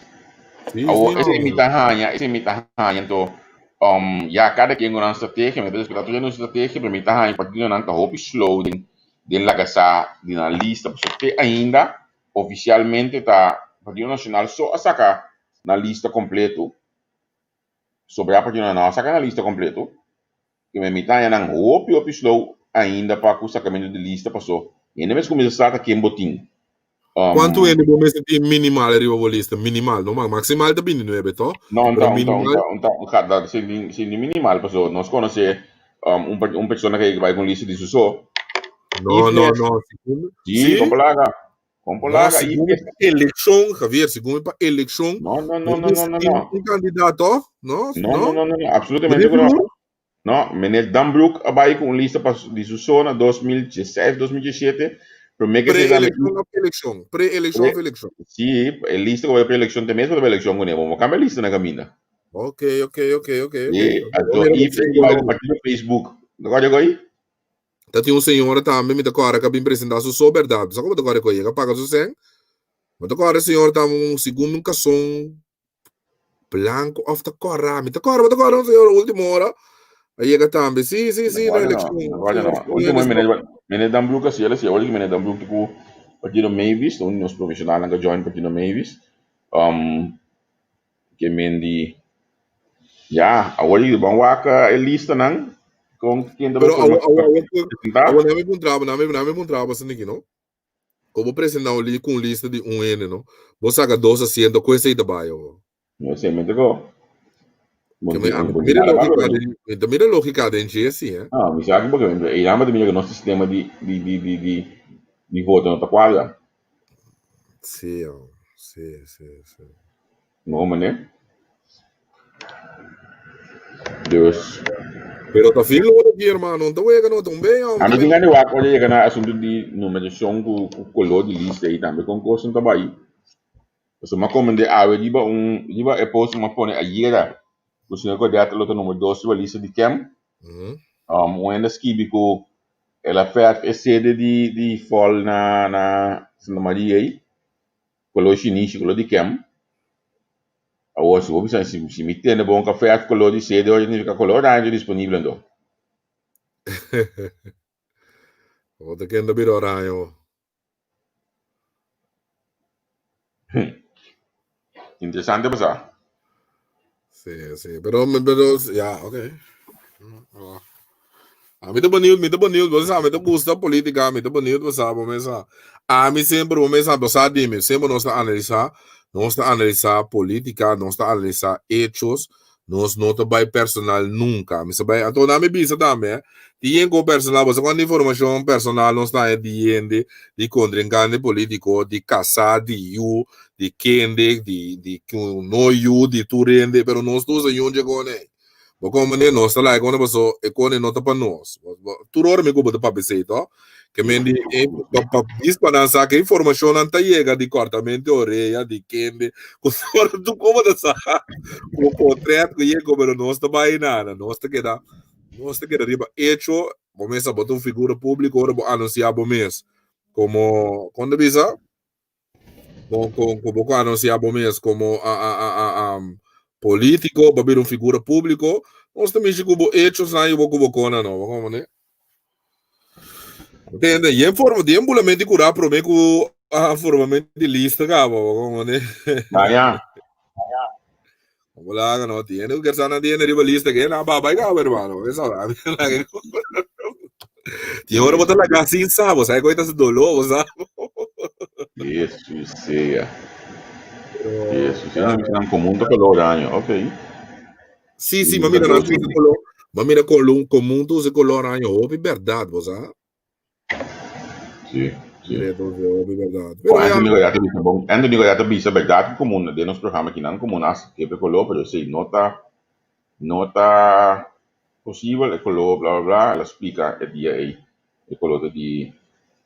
Sí, Awo, sí, ese no. mi ta haña, ese mi ta haña, anto, ya cada quien con nan estrategia, mi ta respeta tur nan estrategia, pero mi ta haña partidonan ta hopi slow den laga sa di nan lista, pasobra te ainda oficialmente ta Partido Nacional so a saca nan lista completo, sobra partidonan no a saca nan lista completo, Ke mi ta haña nan hopi hopi slow ainda pa ku sakamentu di lista paso hende mester kuminsá sa ta ken bo tin. Kuantu hende bo mester tin minimal riba bo lista? Minimal, no maximal ta bini nuebe to? No, Pero minimal. Un ta sin di minimal paso nos konosé un persona ke bai ku un lista di su so. No, no, no. Sí, kon por laga. Kon por No, laga. segun pa elekshon, Javier, segun pa elekshon. No, no, no, no, no, no, no. Un kandidato, no? No, no, no, no, no, absolutamente ku no. No, meneer Dambroek a bai ku un lista pa di su so na 2016, 2017, promé ke esei tambe. Pre-elekshon of elekshon? Pre-elekshon of elekshon? Sí, e lista ku bai pre-elekshon te mes ku ta bai elekshon kuné, bo no kambia lista na kaminda. Ok. Sí, anto Yves bai ku partido Facebook. No kòrda ku ei? Ta tin un señora tambe mi ta kòrda ku a bin presentá su so bèrdat. Sa ku bo ta kòrda ku a yega paga su sèn? Bo ta kòrda e señora ta un segun un kason blanku òf ta kòrda. Mi ta kòrda, bo ta kòrda un señora último ora a yega tambe. Sí, sí, sí, na elekshon. Último meneer Dambroek a siña, awor ki meneer Dambroek ta ku partido Mavis, ta un di nos profeshonalnan ku a join partido Mavis. Ke men di, ya, awor di ban wak e listanan kon ken ta Pero forma awor, awor, presentá. awor, nami puntra bo, nami puntra bo asina aki, no? Kon bo presentá un li ku un lista di un hende, no? Bo saka dos asiento, ku esei ta bai awor? No sé, mi ta ko. Bo Ke mi, tin ami bo ta tin mira nada lógika bárbaro. den, mi ta mira lógika den dje si, eh. Ah, mi sa ku porque einan bo ta mira ku nos sistema di di di di di di voto no ta kuadra. Sí, oh. Sí, sí, sí. No, meneer. Dus. Pero ta fin loro aquí, hermano. No te wega, no, ta un bea. A mi tin gana di wak ora yega na asunto di numeracion cu color di lista ei tambe con cos no ta bai. Pasobra mi a comprende awe riba un riba e post cu mi a pone ayera cu señor Godett lo ta numero dos riba lista di Kem. Un hende a skibi cu el a verf e sede di di fol na na Santa Maria ei. Koló shinishi, koló di kem. Awor si bo bisa si si mi tende bon kafé af koló di sede ora significa koló oranje ta disponibel anto. Bo ta kende bira oranje bo. Interesante pa sa. Sí, sí, pero, pero, ya, ok. A mi ta benieuwd, mi ta benieuwd, bo sa, mi ta gusta politica, mi ta benieuwd pa sa, bo mes sa. Ami semper, bo mes sa, bo sa di mi, semper nos ta analisa, nos ta analisa politica, nos ta analisa hechos, nos no ta bai personal nunca. Mi sa bai, anto na mi bisa tambe, eh, tin yen ko personal, bo sa cuanto informacion personal nos ta haña di hende, di contrincante politico, di casá, di yu, di kende, di, di ku no yu, di tur hende, pero nos tur sa yunche con e. Bo comprende? Nos ta laga kone paso e kone no ta pa nos. Tur ora mi ku bo ta papia esei to. Ke men di e pa pa dis pa nan sa ke informashonnan ta yega di kortamente orea di kende ku ora tu komo ta sa ku potret ku yego pero nos ta bai nada. Nos ta keda nos ta keda riba hecho bo mes a bo ta un figura públiko ora bo anunsiá bo mes komo kon ta bisa? Con, con, con bo anuncia bo mes como a, a, a, a, a, político, pa bira un figura público, nos ta mishi cu bo hechos na y bo cu bo cona no, bo como ne? Entende? Y en forma, di en curá prome cu a formamento di lista caba, bo como ne? Ah, ya. Como la haga no, tiene que sana tiene riba lista que na baba y caba, hermano. Esa va. Y ahora bota la casa sin sabo, sabe cuál es dolor, sabe? Jesus sea. Jesus sea, mi nan común ta color oranje, ok. Sí, sí, ma mira nan usa color, ma mira color común tu usa color oranje, hopi verdad, bo sa? Sí. Direto sí, hopi berdad. Pero Bon, ya, Anthony Goya ta bisa bon. Anthony Goya ta bisa berdad ku komun den nos programa kinan komun a skip e koló, pero esei no ta no ta posibel e koló bla bla bla. El a splika e dia ei e koló ta di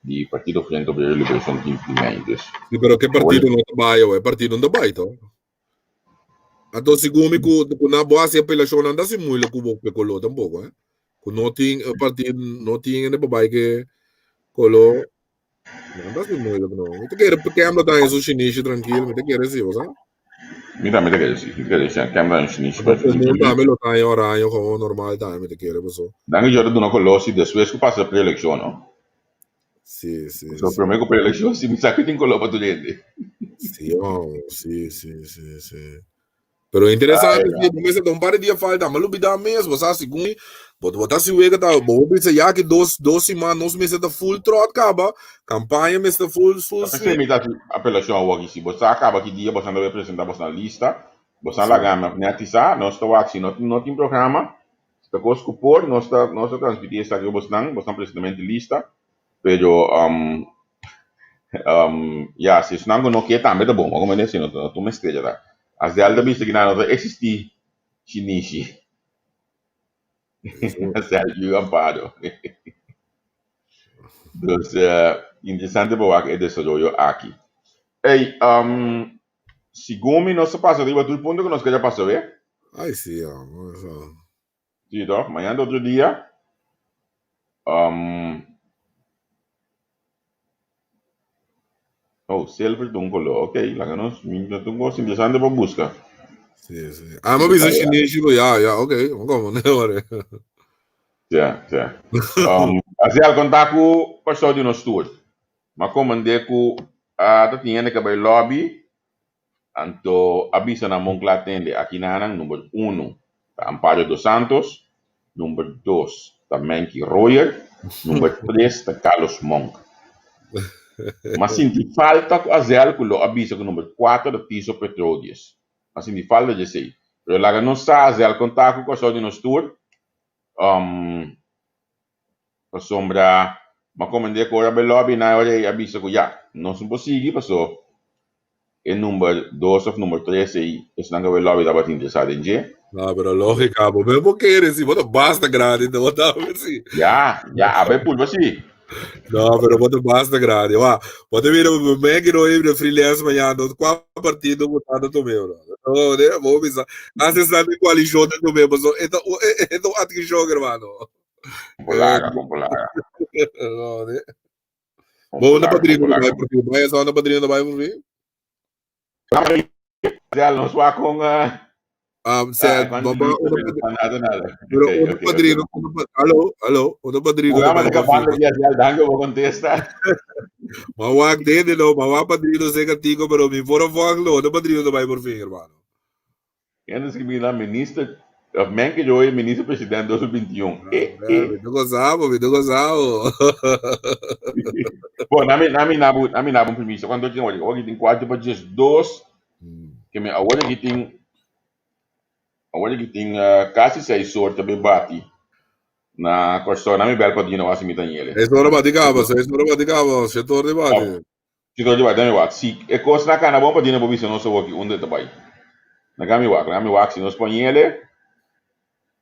di Partido Frente Obrero Liberacion di di mei. Dus Sí, pero ke awor partido no ta bai awe? E partido no ta bai to. Anto segun mi ku ku nan bo hasi apelashon nan ta hasi moeilijk ku bo ke koló tampoko eh. Ku no tin e partido no tin hende pa bai ke koló nan ta hasi moeilijk no. Mi ta kere Kemla ta haña su shinishi trankil mi ta kere si bo sa. Mi tambe ta kere si. Mi ta kere si Kemla haña su shinishi Anto komun tambe lo ta haña oraño komo normal tambe mi ta kere paso. Nan yo ta duna koló si despues ku pasa preelekshon no. Sí, sí, So, sí. promé ku preelekshon si mi sa ku tin koló pa tur hende. Sí, oh, sí, sí, sí, sí. Pero interesante, Ai, sí, bo mester ta un par di dia falta, ma lubida mes, bo sa segun bo bo ta si wega ta bo bisa ya ki dos dos siman nos mester ta full trot kaba, kampaña mester full full P'esei swing. mi ta hasi apelashon awor aki, si bo sa kaba ki dia boso ta presenta boso lista, boso Sí. laga mi netisa, nos ta wak si no no tin programa, Si ta kos ku por, nos ta nos ta transmití esaki pa bosnan, bosnan presentamente lista, pero um um ya, si esnan ku no ke tambe ta bon, bo komprendé? Si no ta no tur mester ta. Asdel ta bisa ki nan no ta eksistí shinishi. Asdel yu Amparo. Dus interesante pa wak e desaroyo aki. Ey, um Segun mi nos ta pasa riba tur punto ku nos keda pasa we. Ay sí, amo, eso. Sí, toch? Mañana ta otro dia. Um, oh, silver ta un color. Ok, laga nos, mi ta un cosa interesante pa busca. Sí, sí. Ah, ma bisa chinees, ya, ya, ok. Como, ne, ore. Ja, ja. Um, así al conta ku pastor di nos tour. M'a komand'é ku a ta tin hende ku a bai lòbi, anto a bisa nan bon kla tende, aki nanan number unu ta Amparo dos Santos, number dos ta Menky Royer, number tres ta Carlos Monk. M'a sinti falta ku Azel ku lo a bisa ku number kuater ta Tiso Petrodius. M'a sinti falta djesei. Pero laga nos sa Azel konta ku Kòrsou di nos tur. Pasobra m'a komend'é ku ora bai lòbi nan e ora ei a bisa ku ya, nos no por sigui paso e number dos òf number tres ei esnan ku a bai lòbi tabata interesá den dje. No, pero lógica, bo mes bo kere si, bo ta basta grandi, bo ta si. Ya, ya, a bai pulpa si. No, pero bo ta basta grandi. Wa, bo ta mira, bo me que no iba freelance mañana, no cual partido bo ta tomé, bro. No, de, bo bisa, hace esta de coalición de tomé, bo, esto, esto adquisición, hermano. Kompolaga, kompolaga. No, de. Bo una padrino de bai por fin. Bai esa una padrino de bai por fin. Ya nos va con Um, se, ah, no, una, nada, nada. Pero okay, un okay, padrino, okay. Un, aló, aló, un padrino. Programa de capaz de viajar, danke, vos contesta. Ma wak dende no, ma wak padrino se catico, pero mi foro fuak lo, un padrino de bai por fin, hermano. Ken ta skribí na minister of men ke yo e minister president 2021. Eh, eh. Mi ta gozabo, mi ta gozabo. Bon, nami nami nabu nami nabu un premisa. Cuanto tin awor? Awor tin cuarto pa 12. Ke me awor aki tin awor aki tin casi seis or ta be bati na Kòrsou. Nami bel pa dino wasi mi ta yele. Seis ora bati kaba, seis ora bati kaba, shete ora di bati. Si to di bai wak. Si e kos na kana bon pa dina bo bisa nos awor ki unda e ta bai. Laga mi wak, laga mi wak si nos pon yele.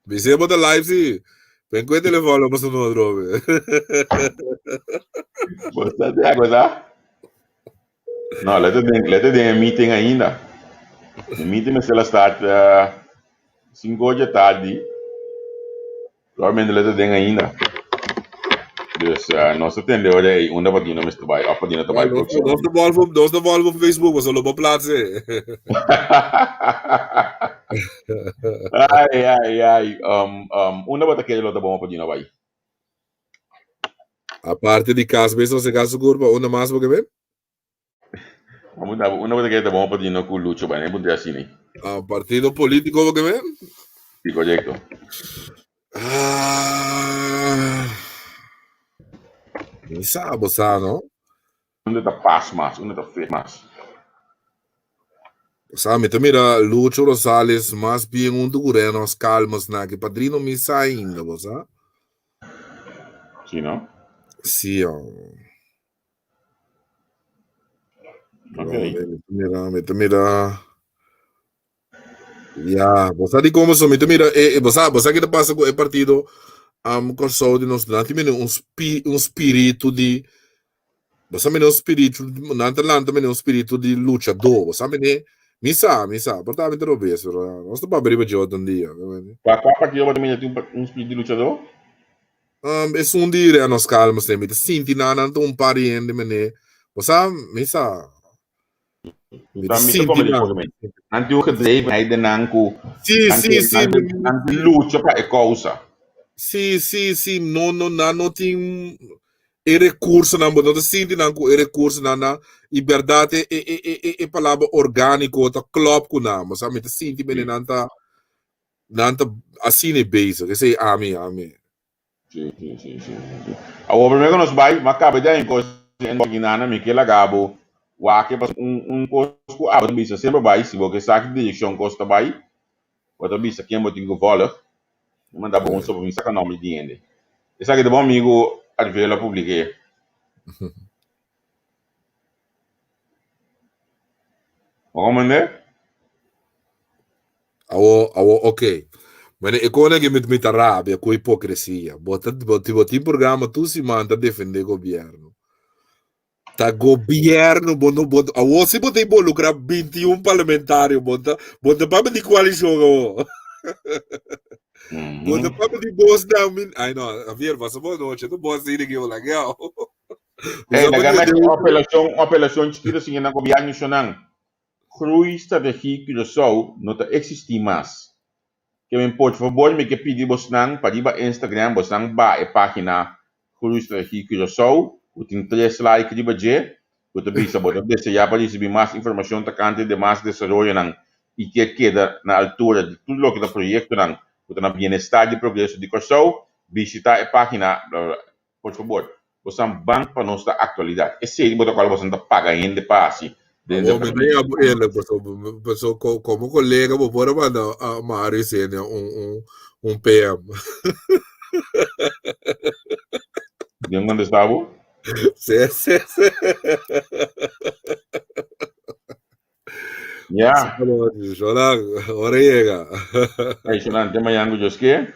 Bis'é bo ta live si. Pen ku e telefòn lo paso no atrobe. Bo sa di agua sa? No, leta den, leta den e meeting ainda. E meeting mester a start 5 or tardi. Probablemente lo ta den ainda. Dus nos ta tende ora ei unda Padino mester bai of Padino ta bai próximo. Nos ta volvo, nos ta volvo Facebook, pasobra lo bo plaats e. Ai, ai, ai. Um, um, unda bo ta kere lo ta bon pa Padino bai? Aparte di cas mes, nos e cas sigur, pa unda mas bo ke ben? Unda bo ta kere ta bon pa Padino ku Lucho bai? Ne puntra asina. Ah, partido politico bo ke men? Si, korekto. Ah, mi sa bo sa, no? Unda ta pas mas? Unda ta fit mas? Sa, mi ta mira Lucho Rosales mas bien hunto ku Renos Calmas na ki padrino mi sa ainda, bo sa? Si, no? Si, oh. Ok. Mira, mi ta mira. Ya, bo sa di como so, mi ta mira, eh, eh, bo sa, bo sa ke ta pasa ku e partido um, Kòrsou di nos, nan tin mene un spi, un spiritu di, bo sa mene un spiritu, nan ta lanta mene un spiritu di luchadó, bo sa mene, mi sa, mi sa, por ta mi ta robes, pero nos ta papia riba dje otro dia. Kua kua partido bo ta mira tin un, un spiritu di luchadó? Um, esun di Renos Calmos, mi ta sinti nan nan ta un par di hende mene, bo sa, mi sa, Mi ta sinti nan. Nan tin un gedrevenheid den nan ku Sí, nan sí, ke sí. nan ke nan ke lucha pa e kousa. Sí, sí, sí. No, no, nan no tin e rekursonan, bo no ta sinti nan ku e rekursonan nan i bèrdat e e e e e palabra orgániko ta klòp ku nan. Bo sa mi ta sinti mene nan ta nan ta asina e bezig. Esei ami, ami. Sí, sí, sí, sí, sí. Awor primero ku nos bai, m'a kaba di haña kos en Guinana, mi ke laga bo wak pas un un kos ku abo ta bisa semper bai, si bo ke sa ki direkshon kos ta bai, bo ta bisa ken bo tin ku vòlg. Mi manda bo un sopa, mi saka nòmber di hende. Esaki ta bo amigu Arvelo a publik'é. Bo komprendé? Awo, awo, ok. Mane, e kone ke mi ta rabia ku hipokresia. Bo ta, bo, bo tin programa tur siman ta defende gobierno. Ta gobierno, bo no, bo, awo si bo ta involucra 21 parlamentario, bo ta, bo ta papia di coalicion awo. Bo ta papia di bos na min, ay no, Javier, pasa bo noche, tu bos ini ke hola, ke awo. Hey, laga na un apelacion, un apelacion chiquito sin na gobierno shonan. Groeistrategie Curaçao no ta eksistí mas. Ke men por fabor mi ke pidi bosnan pa riba Instagram bosnan ba e página Groeistrategie Curaçao ku tin tres like riba dje ku ta bisa bo ta deseá pa risibí mas informashon tokante demas desaroyonan i ke keda na altura di tur loke ta proyektonan ku ta na bienestar di progreso di Kòrsou bishitá e página bla bla bla. Por fabor, bosan ban pa nos ta aktualidat. Esei bo ta kual bosan ta paga hende pa hasi den Awor, mi departamento no di yama Kultura. ele, paso, paso komo kolega bo por a manda a Mario Senia un, un, un PM. Dios kontestá bo? Sí, sí, sí. Ya. Shonan, ora yega. Hey, Shonan, te mañan ku Dios ke.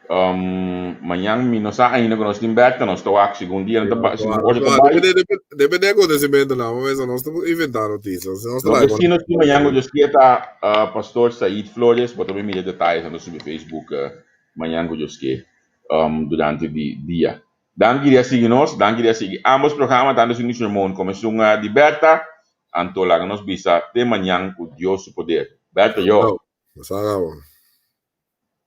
Um, mañan mi no sa ainda ku nos tin bek, ta nos ta wak segun dia, ta ba, segun ora ta bai. Depende de acontecimiento, no, vamos a nos ta inventa noticias. Nos ta Loke si nos tin mañan ku Dios ke ta uh, Pastor Said Flores, bo ta bin mira detalles ando subi Facebook uh, mañan ku Dios ke um, durante di dia. Danki di a sigui nos, danki di a sigui ambos programa, tanto esun di Sermon como esun uh, di Berta. Anto laga nos bisa te mañan ku Dios su poder. Berta yo. Nos a gaba.